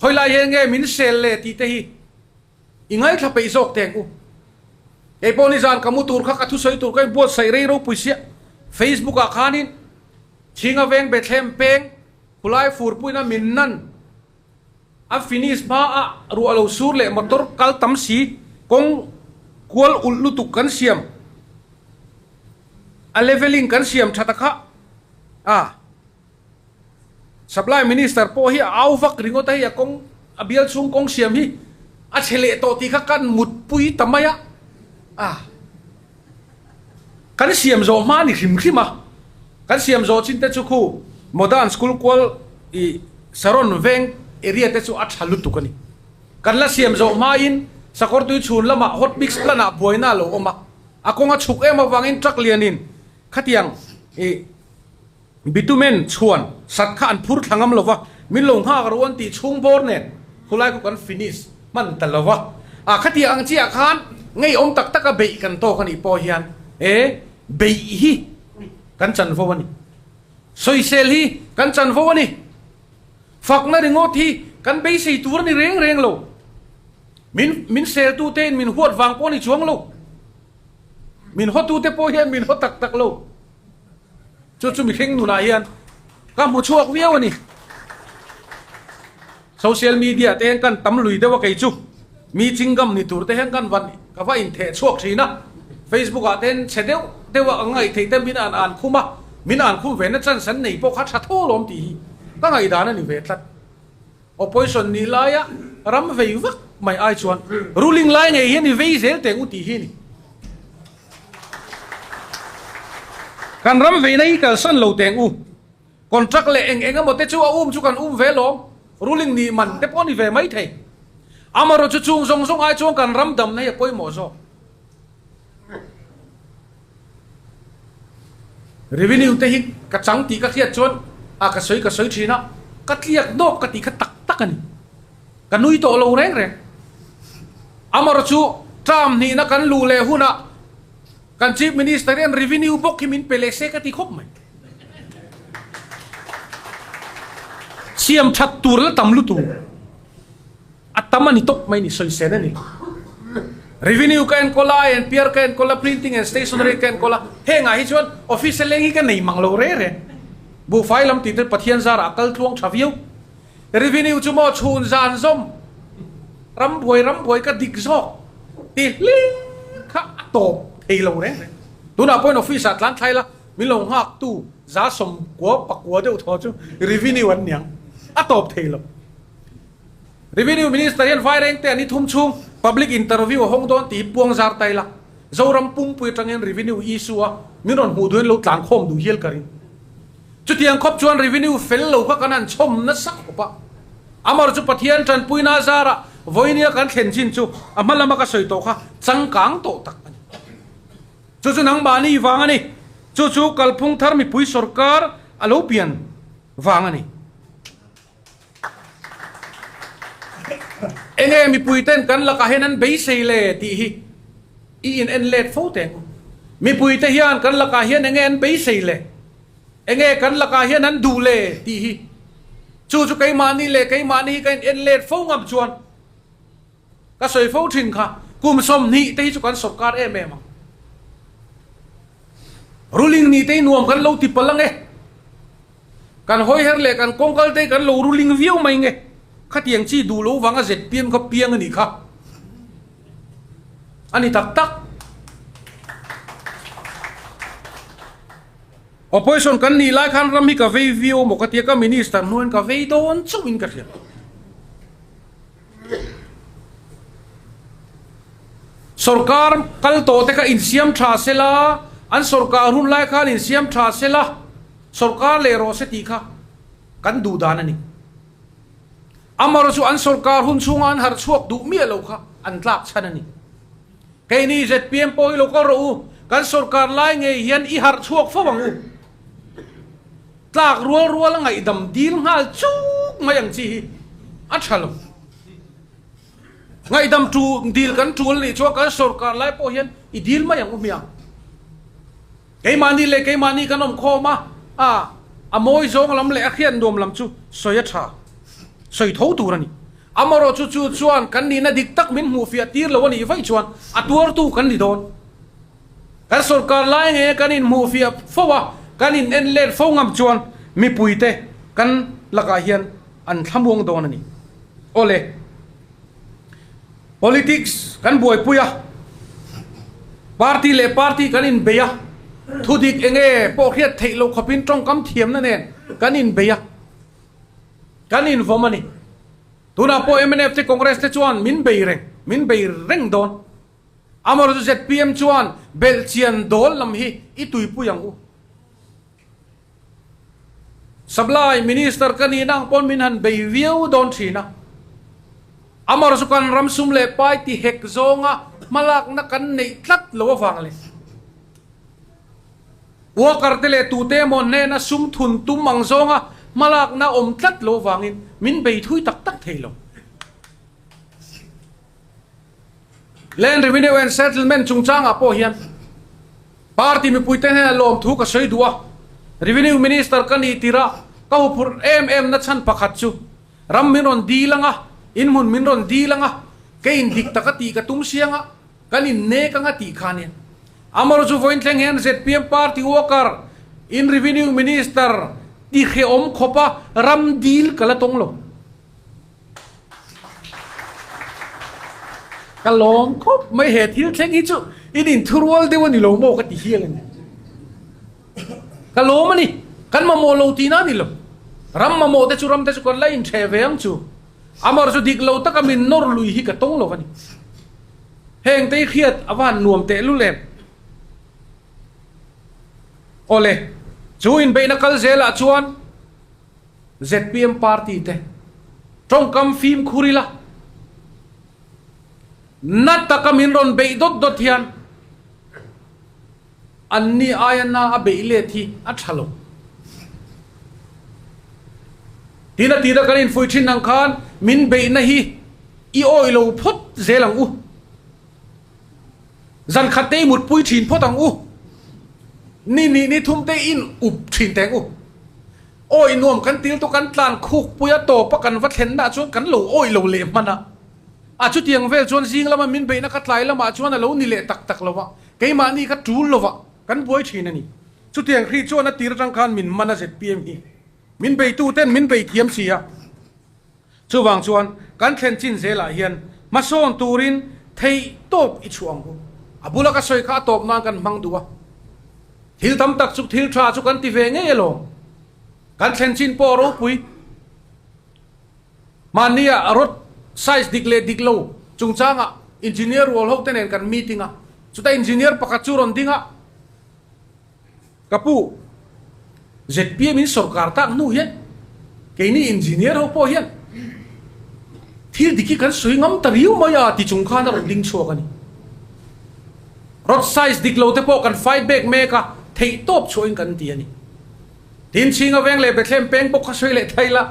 Khawilai hian nge min sel le tih te hi i ngaithla peih zawk teng u. Kei pawh nizan ka mu tur kha ka thusawi tur ka inbuatsaih rei ropui sia. Facebook ah khanin Chhinga veng Bethlehem peng khulai furpuina min nan a finish hma a ruah lo sur leh motor kal tam si kawng kual ulh lutuk kan siam a leveling kan siam tha ta kha a. Supply Minister pawh hi a au vak ringawt a hei a kawng a bial chhung kawng siam hi a chhe leh tawh tih kha kan mutpui ta mai a, a kan siam zawh hma a ni hrim hrim a, kan siam zawh chin te chu khu Modern School kual ih Saron veng area te chu a tha lutuk a ni. Kan la siam zawh hmain Sakawrtui chhun lamah hot mix plant ah buaina a lo awm a, a kawng a chhuk em avangin truck lianin khatiang ih Bitumen chhuan sat kha an phur thla ngam lo va, min lo nghak ro an tih chhung bawr nen khulai khu kan finish hman ta lo va. A khatiang ang chiah khan ngeiawm tak taka beih kan tawk a nih pawh hian e beih hi kan chanvo a ni. Sawisel hi kan chanvo a ni. Fakna ringawt hi kan beisei tur a ni reng reng lo. Min min seltute in min huat vang pawh a ni chuang lo. Min hawtute pawh hian min haw tak tak lo. Chu chu mihring nunah hian ka hmu chhuak viau a ni. Social media te hian kan tam lui deuh a kei chu mi chingam ni tur te hian kan van ka va intheh chhuak thin a. Facebook ah te hian chhe deuh deuh a ang ngaih theih te min an an khum a, min an khum ve na chance an nei pawh kha tha tho lawm tih hi ka ngaihdan a ni ve tlat. Opposition nih laia ram vei vak mai ai chuan ruling lai ngei hian i vei zel teng u tih hi a ni. Kan ram veina hi kalsan lo teng u. Contract leh eng eng emaw te chu a um chu kan um ve lawm. Ruling nih man te pawh a ni ve mai thei. Amaherawhchu chu chung zawng zawng ai chuan kan ram damna hi a pawimawh zawk. Revenue te hi ka chang tih ka hriat chuan a ka sawi ka sawi thin a, ka tliak nawk ka tih kha tak tak a ni. Ka nui tawh lo reng reng. Amaherawhchu chu term hnihna kan luh leh hunah kan Chief Minister hian revenue bawk hi min pe leh se ka ti khawp mai. Siam that tur la tam lutuk. A tam a ni tawp mai ni, sawisel a ni. Revenue ka enkawl a, INPR ka enkawl a, printing and stationery ka enkawl a, hengah hi chuan office a leng hi ka nei mang lo re re. Buhfai lam tih te Pathian zarah a kal tluang tha viau. Revenue chu maw chhun zan zawm, ram buai ram buai ka dik zawk ti hlir kha a tawp thei lo reng reng. Tunah pawhin office ah tlan thlai la, min lo nghak tu za sawmkua pakua deuh thaw chu revenue an niang, a tawp thei lo. Revenue Minister hian Vairengte an i thum chhung public interview a hawng dawn tih hi puang zar ta ila, Zoram pumpui atangin revenue issue a min rawn hmuh duhin lo tlan khawm duh hial ka ring. Chutiang khawp chuan revenue fel lo kha kan han chhawm nasa khawp a. Amar chu Pathian tanpuina a zarah vawinia kan thlen chin chu a hma lama ka sawi tawh kha changkang tawh tak a ni. Chu chu nangmahni vang a ni. Chu chu kalphung thar mipui sorkar a lo pian vang a ni. Enge mipui ten kan lakah hian an beisei le tih hi i in en let fo teh ang u. Mipui te hian kan lakah hian enge an beisei le? Enge kan lakah hian an duh le tih hi chu chu keimahni leh keimahni hi ka in en let fo ngam chuan Ka sawi fo thin kha, kum 20 te hi chu kan sawrkar em em ang. Ruling ni te hi nuam kan lo ti palh ang e. Kan hawi her leh kan kawngkal te hi kan lo ruling viau mai nge. Khatiang chi duh lo vanga zpm kha piang a nih kha. A ni tak tak. Opposition kan nih lai khan ram hi ka vei viau maw ka tia ka minister hnuaiin ka vei dawn chauhin ka hria. Sorkar kal tawh te kha insiam tha se la, an sorkar hun lai khan insiam tha se la, sorkar leh rawh se tih kha kan duh dan a ni. Amaherawhchu chu an sorkar hun chhunga an harh chhuak duh miah lo kha an tlak chhan a ni. Keini zpm pawh hi lo kal rawh u, kan sorkar lai ngei hian i harh chhuak fo ang u. Tlak rual rual a ngaihdam dil nghal chuk mai ang chi hi a tha lo. Ngaihdam tu dil kan tul nih chuan kan sorkar lai pawh hian i dil mai ang u hmiang. Keimahni leh keimahni kan awm khawm a, a a mawi zawng lam leh a hriat nuam lam chu sawi a tha, sawi tho tur a ni. Amaherawhchu chu chuan kan nihna dik tak min hmuhfiah tir lo a nih vaih chuan a tuartu kan ni dawn. Kan sorkar lai nge kan inhmuhfiah fo a, kan in en let fo ngam chuan mipuite kan lakah hian an thlamuang dawn a ni. Awle, politics kan buaipui a, party leh party kan inbei a, thudik enge pawh hriat theih loh khawpin tawngkam thiamna nen kan inbei a, kan invawm a ni. Tunah pawh mnf te Congress te chuan min bei reng, min bei reng dawn. Amaherawhchu zpm chuan belhchian dawl lam hi i tuipui ang u. Supply Minister ka nihna ang pawn min han bei viau dawn thin a. Amaherawhchu kan ram sum leh pai ti hek zawnga hmalakna kan neih tlat lo avang leh worker te leh tute emaw hnena sum thun tum ang zawnga hmalakna awm tlat lo avangin min bei thui tak tak thei lo. Land Revenue and Settlement chungchangah pawh hian party mipuite hnenah lawmthu ka sawi duh a, Revenue Minister ka nih tirh a ka huphurh em em na chhan pakhat chu ram min rawn dil anga, inhmun min rawn dil anga, kei in dik taka tih ka tum siang a, kan innek anga tih kha ania. Amaherawhchu chu vawiin thleng hian zpm party worker in Revenue Minister ti hrehawm khawpa ram dil ka la tawng lo. Ka lawm khawp mai he thil thleng hi chu in inthurual deuh a ni lo maw ka ti hial a ni. Ka lawm a ni, kan mamawh lo tihna a ni lo. Ram mamawh te chu ram te chu kan la inchhe ve ang chu. Amar chu dik lo taka min nawr lui hi ka tawng lo a ni. Heng te hi hriat a va han nuam tehlul em. Awle, chu inbeihna kal zelah chuan Zpm party te tawngkam fimkhur ila, na taka min rawn beih dawt dawt hian anni aia na a beih let hi a tha lo. Tin a tira kan infuih thin ang khan min beihna hi i awih lo phawt zel ang u. Zan khat te i mutpui thin phawt ang u. Ni nih ni thum te in up thin teng u. Awih nuam kan til tu kan tlan khuk pui a tawp a kan va thlen nah chuan kan lo awih lo leh hman a. A chutiang vel chuan zing lama min beihna ka tlai lamah chuan a lo ni leh tak tak lo va, keimahni ka tul lo va, kan buai thin a ni. Chutiang hrih chuan a tir atang khan min man a zpm hi. Min beitu ten min bei thiam si a. Chuvang chuan kan thlen chin zelah hian hmasawn turin theih tawp i chhuah ang u. A bula ka sawi kha a tawp nan kan hmang duh a. Thil tam tak chu thil tha chu kan ti ve ngei alawm. Kan thlen chin pawh a ropui. Mahnia rod size dik leh dik lo chungchangah engineer rual ho te nen kan meeting a. Chutah engineer pakhat chu rawn ding a. Ka pu, zpm in sorkar tak hnu hian keini engineer ho pawh hian thil dik hi kan sawi ngam ta riau mai a ti chung khan a rawn ding chhuak a ni. Rod size dik lo te pawh kan fight back mek a, theih tawp chhuahin kan ti a ni. Tin, Chhinga Veng leh Bethlehem peng bawk kha sawi leh thei la,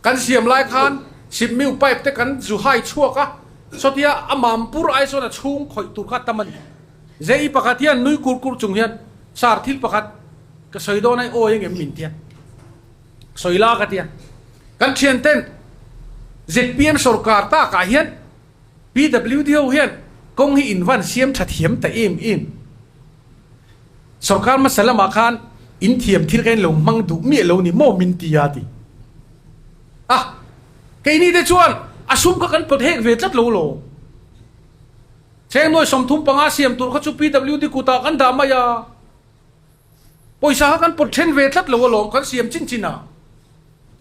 kan siam lai khan sipmiu pipe te kan zu hai chhuak a, sawtia a mampur ai sawn a chhung khawih tur kha tam a ni. Zei pakhat hian nui kur kur chung hian sar thil pakhat ka sawi dawn a i awi engem min tia sawi la ka tia. Kan thian ten zpm sorkar takah hian PWD ho hian kawng hi in van siam tha thiam ta em em. Sorkar hmasa lamah khan in thiam thil kha in lo hmang duh miah lo ni maw min tia ti. A keini te chuan a sum kha kan pawt hek ve tlat lo lo. Cheng nuai 35 siam tur kha chu PWD kutah kan dah mai a, pawisa kha kan pawt then ve tlat lo alawm kan siam chin chin a.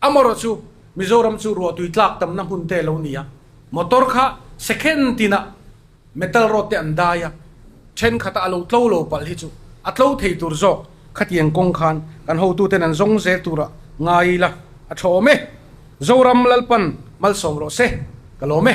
Amaherawh chu Mizoram chu ruahtui tlak tamna hmun te lo ni a, motor kha second tinah metal road te an dai a, thenkhat a a lo tlo lo palh hi chu a tlo thei tur zawk khatiang kawng khan kan hotuten an zawng zel tura ngai ila a tha awm e. Zoram Lalpan malsawm rawh se, ka lawm e.